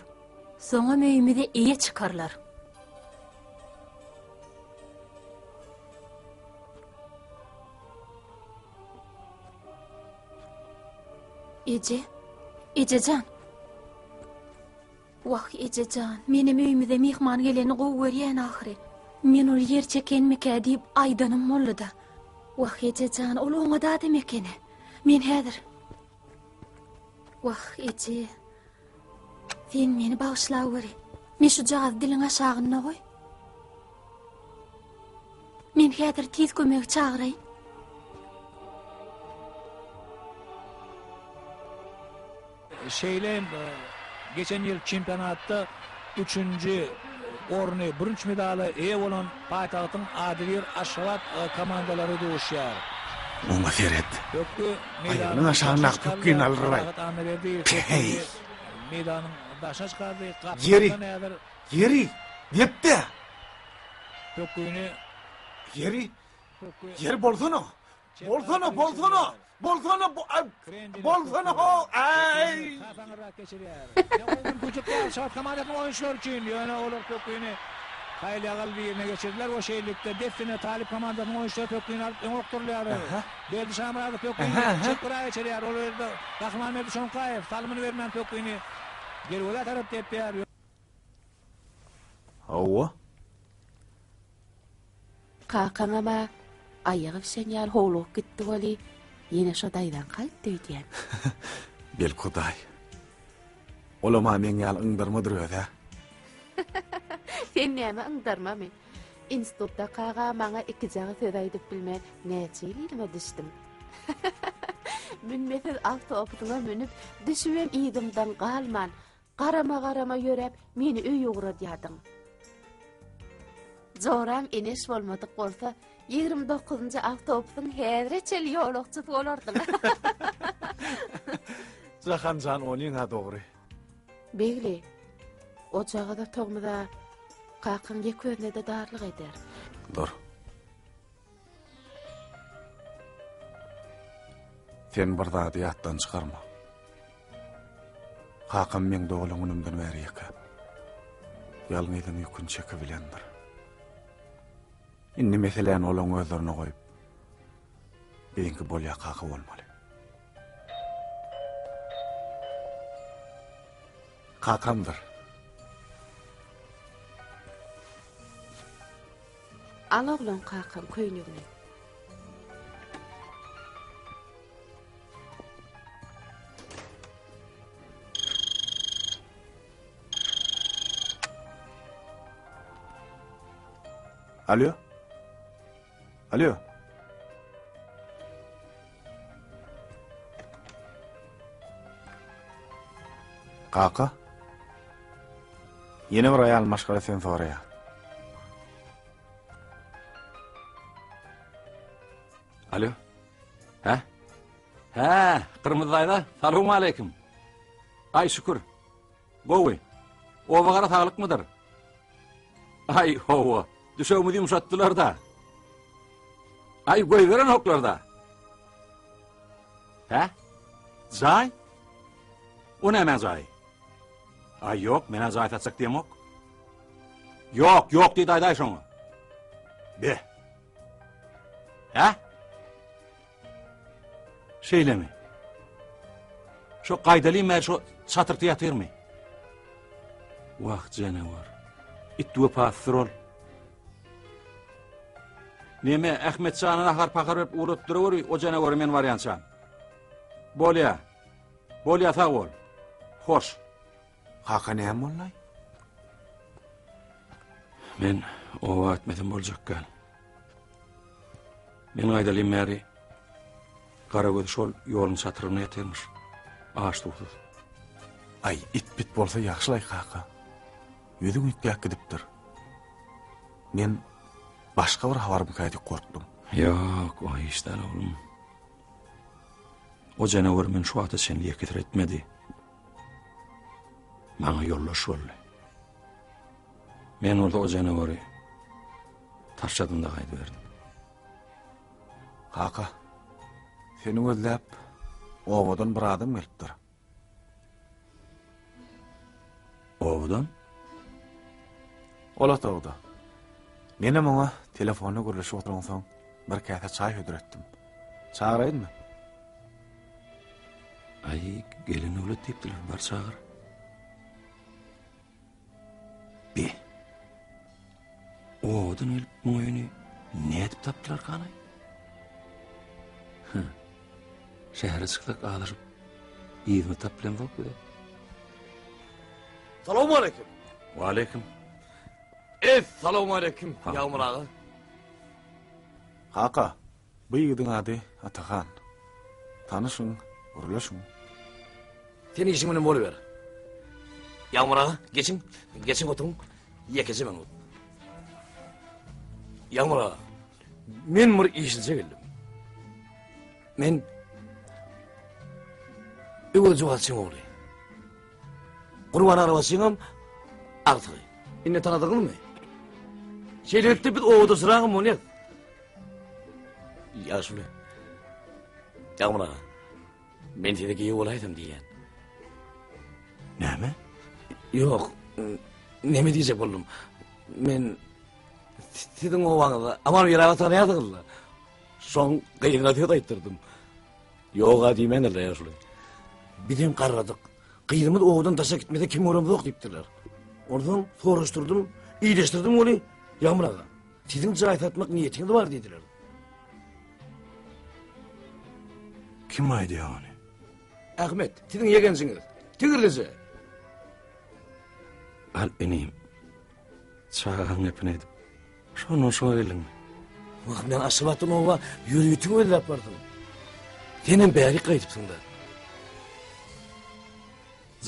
Soňam öýümize eýe çykarlar. Eje, eje jan. Wah, eje jan, menem öýümize myhman geleni gowy görýän ahyry. Men ol ýer çekenmikä diýip aýdanym boldy-da. Wah, eje jan, ol oňat adam ekeni. Men häzir. Wah, eje. Sen meni bagyşlaweri. Men şujagazy diliň aşagynda goý. Men häzir tiz kömegi çagyraýyn. Şeýle hem geçen ýyl çempionatda üçünji orny, bürünç medala eýe bolan paýtagtyň adybir Aşgabat komandalary duşýar. Oňa seret. Pökgi Aýagynyň meýdanyň daşyna aşagyndaky çykarylýar. pökgini aldyraý. Parahat Annaberdiýew Päý! pökgini meýdanyň daşyna çykardy. Ýeri, Gapdaldan häzir ýeri, dep-de! Pökgini Ýeri, pökgi ýeri bolsana! çep Bolsana, tarapa bolsana! geçirilýär. Bolsana, bo, aý, Krendiler bolsana, pökgini ho, aý! has aňyrrak geçirýär. Ýa gowy mümkinçilik bar Aşgabat komandasynyň oýunçylary üçin, ýöne olar pökgini haýal-ýagal birine geçirdiler we şeýlelikde dessine Talyp komandasynyň oýunçylary pökgini alyp öňe okdurylýarlar. Berdi Şamyradow pökgini çep gyra geçirýär. Ol ýerde Gahrymanberdi Şoňkaýew salymyny bermän pökgini derwezä tarap depýär. Hawa. Kakaňam-a aýagy bişen ýaly howlugyp gitdi weli, ýene şo daýzaňky aýtdy öýdýän. Belki Hudaý. Olam-a meň ýaly yňdarmadyr öz-ä. Sen näme yňdarmamy? Institutda kaga maňa ikijagy söz aýdyp bilmän näçe ýyl yzyma düşdüň. Münmesiz awtobusyňa münüp, düşübem yzymdan galman, Garama-garama ýöräp, meni öýe ugradýardyň. Joram Eneş bolmadyk bolsa, 29 dokuzynjy awtobusyň häzire çenli ýolagçysy bolardyň. Jahan jan onyň-a dogry. Begli, ojagaz otagymyza kakaň ýeke özüne-de darlyk eder. Dur. Sen bir zady ýatdan çykarma. Kakam meň doglan günümden bäri ýeke. Ýalňyzyň ýüküni çekibilendir. Indi meseläni olaň özlerine goýup, biziňki bolýa kaka bolmaly. Kakamdyr. Al oglan kakaň köýnegini. Alo? Alo? Kaka? Ýene bir aýal maşgala seni soraýar. Alo? Hä? Hä, Gyrmyzy daýza, salowmaleýkim. Aý, şükür. Gowy. Oba gara saglykmydyr? Aý, hawa. Düşegimizi ýumşatdylar-da. Aý, goýberenoklar-da. Hä? Jaý? O nämäň jaýy? Aý, ýok, men-ä jaý satjak diýemok. Ýok, ýok diýdi aýdaý şoňa. Be. Hä? Şeýlemi? Şo gaýdalym bäri şo çatyrty ýatyrmy? Wah, janawar. It wepasyzdyr ol. Neme, Ahmet jana nahar-pahar berip ugradyp duraweri, o janawara men barýançam. Bolýa. Bolýa, sag bol. Hoş. Kaka näme boldy? Men oba gitmesem boljak däl. Men gaýdalym bäri Garagöz şol ýoluň çatrygynda ýatyrmyş. Aç-suwsuz. Aý, it-bit bolsa ýagşylaý kaka. Ýüzüň üýtgäp gidipdir. Men başga bir habarmyka diýip gorkdum. Ýok, o hiç däl oglum. O janawar meni şu wagta çenli ýekesir etmedi. Maňa ýoldaş boldy. Men bolsa o janawary taşladym-da gaýdyberdim. Kaka, seni gözläp obadan bir adam gelipdir. Obadan? Ol otagda. Menem oňa telefonda gürleşip oturansoň bir käse çaý hödür etdim. Çagyraýynmy? Aý, gelen döwlet diýipdiler, bar çagyr. Obadan gelip muň öýüni nädip tapdylar kanaý? Hä. Şähere çyksak azaşyp yzyny tap bilemzok bize. Salowmaleýkim. Waleýkim. Es salowmaleýkim Ýagmyr aga. Kaka, bu ýigidiň ady Atahan. Tanyşyň, gürleşiň. Sen işiň bilen boluber. Ýagmyr aga, geçiň, geçiň oturyň. Ýekeje minut. Ýagmyr aga, men bir işlice geldim. Men Öwez Juwazçyň ogly. Gurban arabaçyňam agtygy. Indi tanadyňyzmy? Şeýlelikde biz obadaşragam bolýas. Ýaşuly. Ýagmyr aga. Men size giýew bolaýsam diýýän. Näme? Ýok. Näme diýjek boldum? Men siziň obaňyzda Aman bir aga tanaýarsyňyz-la. Şoň gyzyna söz aýtdyrdym. Ýog-a diýmändirler ýaşuly. Bizem garradyk. Gyzymyz obadan daşa gitmese kim göremzok diýipdirler. Onsoň soraşdyrdym, iýleşdirdim weli, Ýagmyr aga, siziň jaý satmak niýetiňiz bar diýdiler. Kim aýdýar ony? Ahmet, siziň ýegenjiňiz. Tigirlije. Al inim. Çagaň gepini edip. Şondan şoňa geldiňmi? Wah, men Aşgabatdan oba ýörite gözläp bardym. Senem bärik gaýdypsyň-da.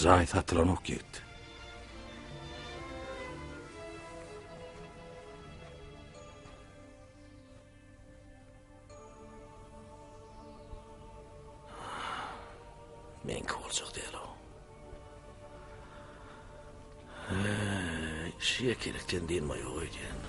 Jaý satylanok ýigit. Meňki boljak däl-ow. Heý, şu ýekelikden dynma ýok öýdýän.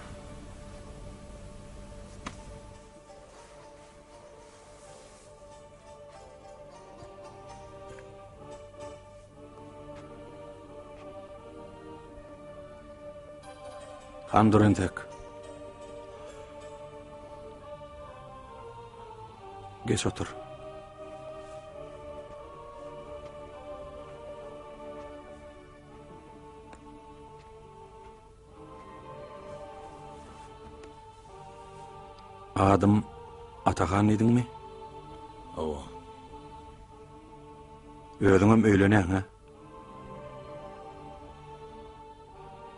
Han dur entek. Geç otur. Adym Atahan diýdiňmi? Hawa. Özüňem öýlenäň, hä?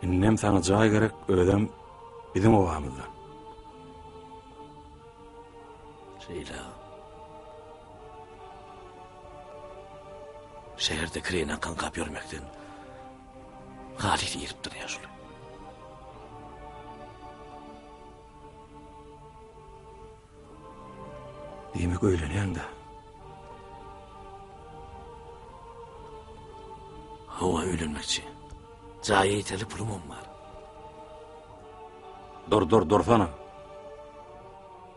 Indem saňa jaý gerek, özem biziň obamyzdan. Şeýle. Şäherde kireýine kaňkap ýörmekden halys iripdir ýaşuly. Diýmek öýlenýäň-dä. Hawa, öýlenmekçi. Jaýa ýeterlik pulumam bar. Dur, dur, dursana.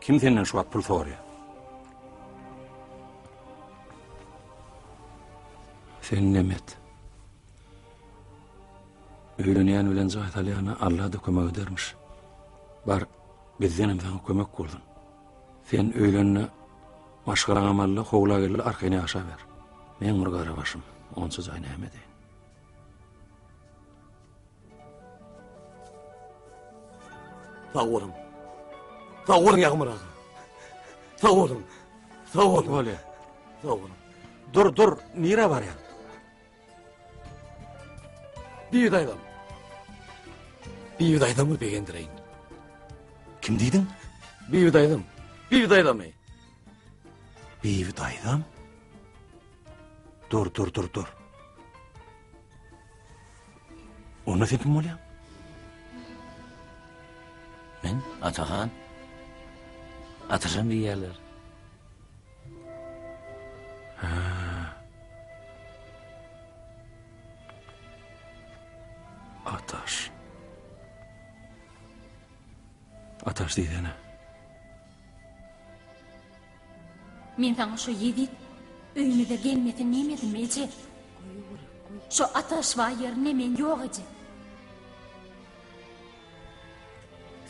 Kim senden şu wagt pul soraýar? Sen nemet. Öýlenýän bilen jaý salýana Alla-da kömek edermiş. Bar, bizdenem saňa kömek bolsun. Sen öýlende maşgalaňam al-da, howla gel-de arkaýyn ýaşaber. Meň bir gara başym, onça jaý näme edeýin? Sag boluň. Sag boluň Ýagmyr aga. Sag boluň. Sag boluň. Bolýar. Sag boluň. Dur, dur, nirä barýaň? Bibi daýzam. Bibi daýzamy begendireýin. Kim diýdiň? Bibi daýzam. Bibi daýzamy. Bibi daýzam? Dur, dur, dur, dur. Onda sen kim bolýaň? Men Atahan. Atajan diýýärler. Ataş. Ataş diýsene. Men saňa şo ýezit öýümize gelmesin diýmedimmi eje? Şo Ataş bar ýerinde men ýok eje.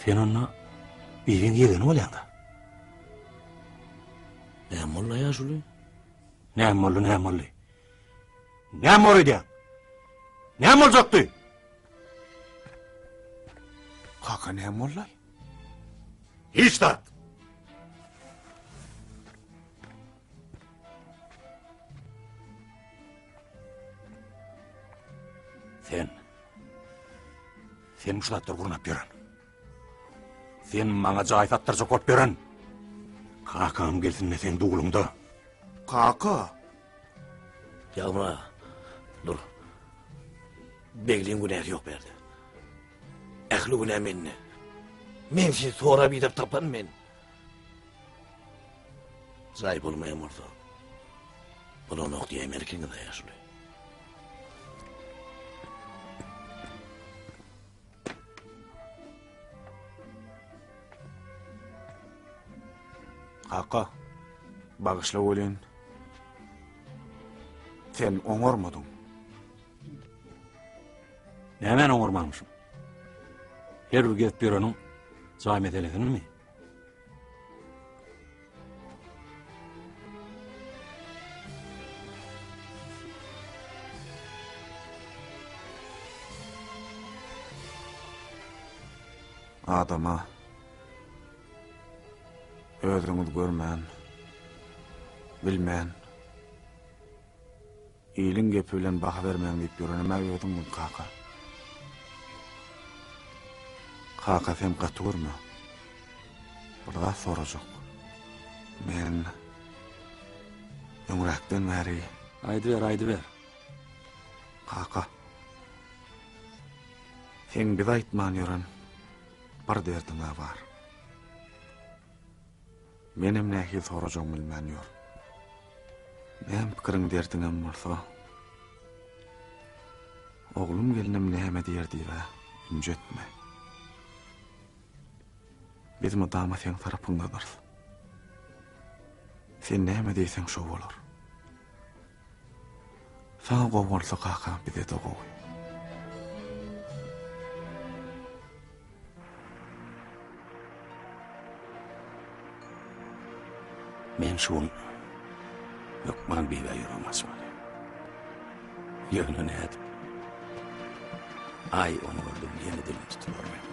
Sen onda bibiň ýegeni bolýaň-da. Näme boldy ýaşuly? Näme boldy, näme boldy? Näme bor edýäň? Näme boljakdy? Kaka. Kaka näme boldy? Hiç zat. Sen Sen şu zatlary gurnap ýören. Sen maňa jaý satdyrjak bolup ýören. Kakam gelsin-de seň duluňda. Kaka. Ýagmyr aga, dur. Begliň günäsi ýok bärde. Ähli günä mende. Men sizi sorap idep tapan men. Jaý bolmaýan bolsa, bolanok diýäýmeli ekeniňiz-ä ýaşuly. Kaka, bagyşla welin, sen oňarmadyň. Nämäni oňarmanmyşym? Her bir gezip ýöreniň jaý meselesinimi? Adama özüňiz görmän, bilmän, Iliň gepi bilen baha bermäň diýip ýörenem-ä özüňmiň, kaka. Kaka, sen gaty görme. Bir zat sorajak. Men öňräkden bäri... Aýdyber, aýdyber. Kaka, seň bize aýtman ýören bir derdiň-ä bar. Menem nähili sorajagymy bilmän ýör. Näme pikiriň derdiňem bolsa, oglum gelnim näme diýer diýib-ä ünji etme. Biz mydama seň tarapyňdadyrys. Sen näme diýseň şo bolar. Saňa gowy bolsa kaka bize-de gowy. Men şu gün hökman Bibä ýüregimi açmaly. Ýöne nädip? Aý, ony gördüm, ýene dilim tutular meniň.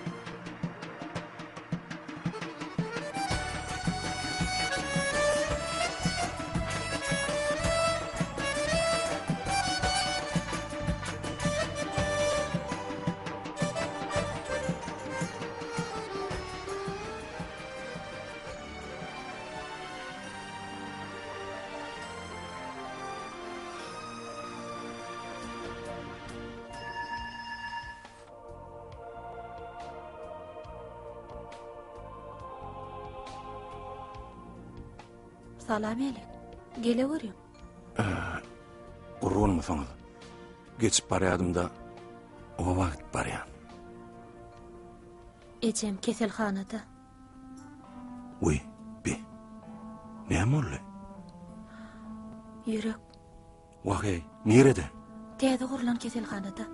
Salam elek. Geleweriň. Gurgunmysyňyz? Geçip barýadym-da, oba gidip barýan. Ejem keselhanada. Wiý, bi. Näme boldy? Ýürek. Wah-eý, nirede? Täze gurlan keselhanada.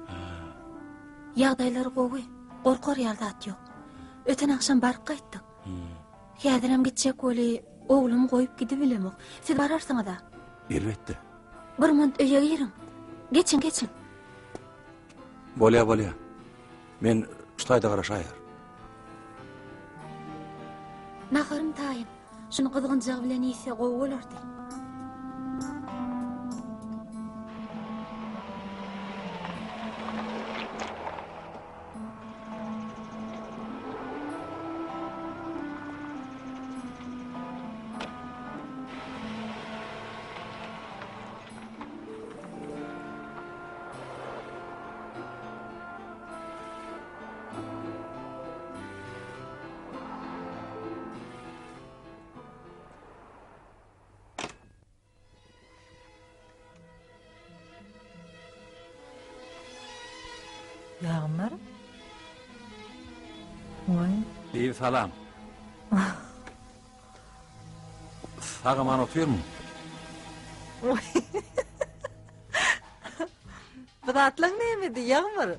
Ýagdaýlary gowy, gorkar ýaly zat ýok. Öten agşam baryp gaýtdyk. Häzirem gitjek weli, oglumy goýup gidibilemok. Siz bararsyňyz-a? Elbetde. Bir munt öýe giriň. Geçiň, geçiň. Bolýa, bolýa. Men şu taýda garaşaýar. Naharym taýyn. Şuny gyzgynjagy bilen iýse gowy bolardy. Ýagmyr. Oý. Bibi salam. Sag-aman otyrmyň? Bu zatlaň nämedi, Ýagmyr?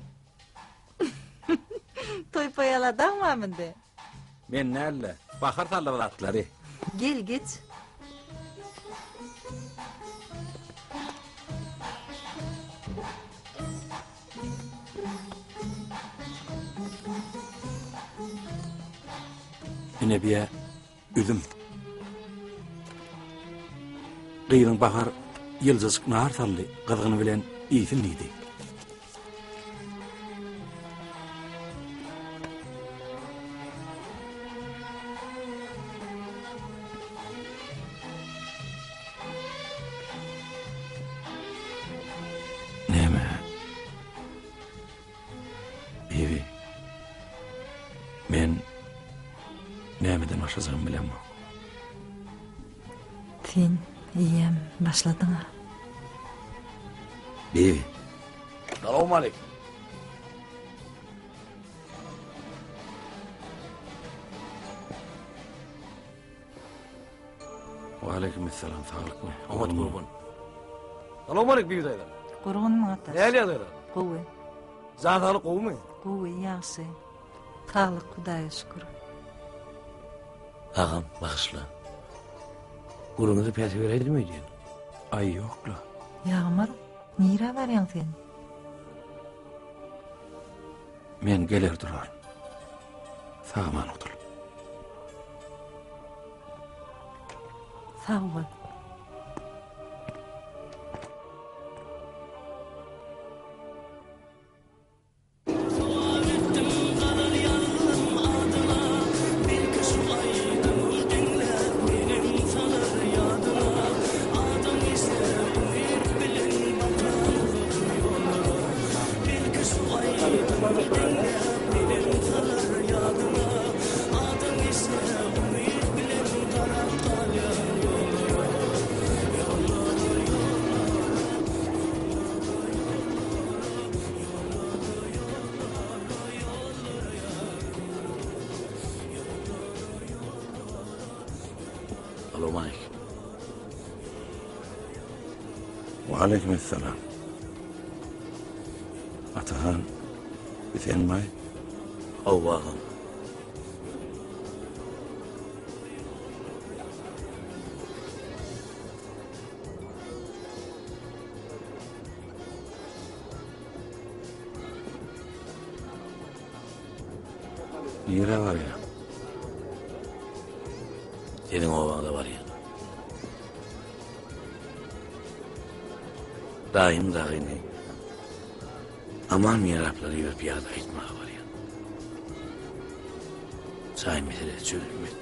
Toý paýaladaň indi. Men däl-de, Bahar saldy bu zatlary. Gel, geç. Ine biýä üzüm. Gyzyň Bahar ýyljajyk nar saldy, gyzgyny bilen iýsin diýdi. Näme? Bibi. Men nämeden başlajagymy bilemok. Sen eýýäm başladyň-a. Bibi. Salowmaleýkim. Waleýkim essalam, saglykmy? Oňat gurban. Salowmaleýkim Bibi daýza. Gurgunmy Ataş? Näli ýagdaýlar? Gowy. Jan saglyk gowumy? Gowy, ýagşy. Saglyk Hudaýa şükür. Agam, bagyşla. Gürrüňize päsgel beräýdim öýdýän. Aý, ýok-la. Ýagmyr, nirä barýaň sen? Men geler duraryn. Sag-aman gutul. Sag bol. Salowmaleýkim. Waleýkim essalam. Atahan, bi senmaý? Hawa agam. Nirä barýaň? Seniň obaňda barýan. Daýym dagyny Aman miraplary iberip ýagdaý aýtmaga barýan. Jaý meselesi çözülmedi.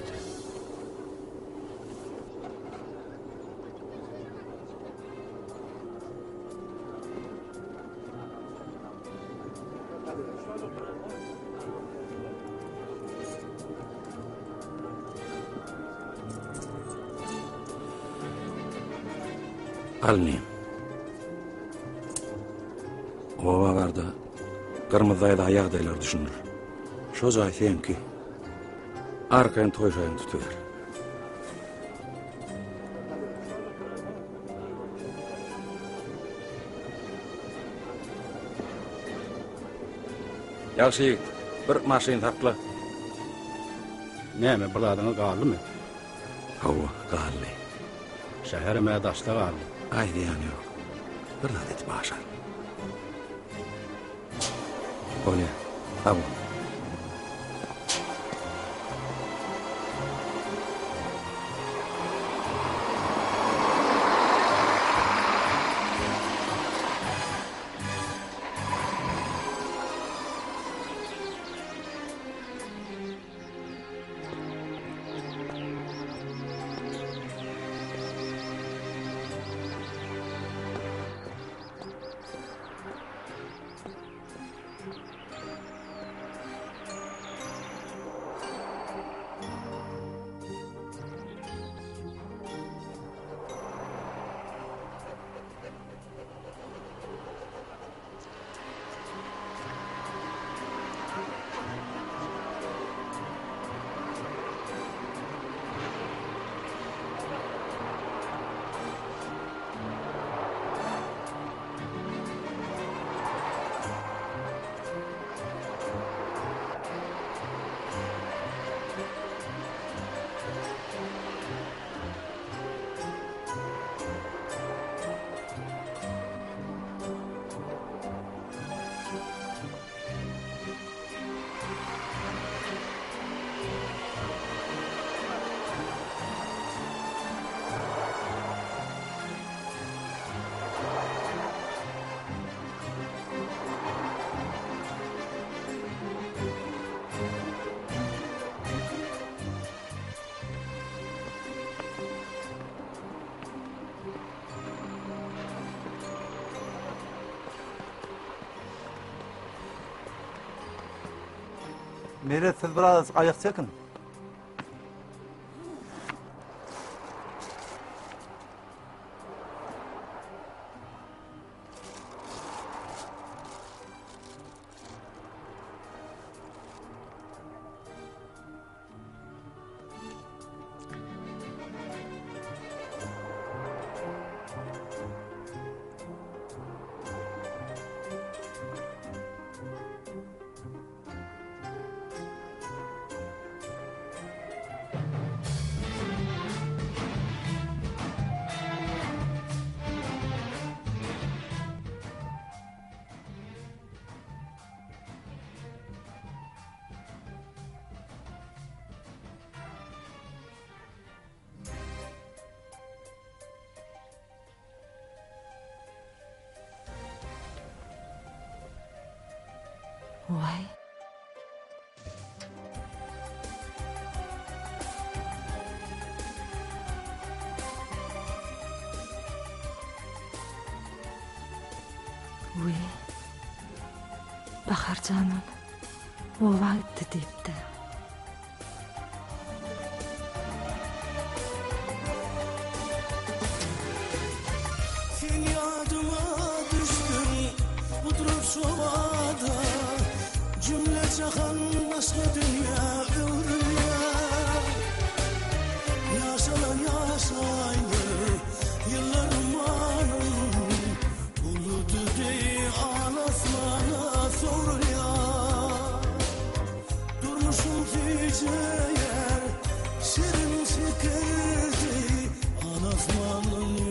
Al inim. Oba barda Gyrmyzy daýza ýagdaýlary düşündir. Şo jaý seňki. Arkaýyn toý şaýyňy tutuber. Ýagşy ýigit, bir maşyn sakla. Näme, bir zadyňyz galdymy? Hawa, galdy. Şäherem-ä daşda galdy. Aý, zyýany ýok. Bir zat edip aşar. Bolýa, sag bol. Meret siz biraz aýak çekiň. Waý. Wiý. Bahar janam oba gitdi diýipdi. Sen ýadyma düşdüň gudrat şobada Jümle jahan başga dünýä öwrülýär Ýaşalan ýaş aýlar ýyllar ummanyn Buludy deý al asmana sowrulýar Durmuşym süýjeýär şirin şeker deý Al asmanyň.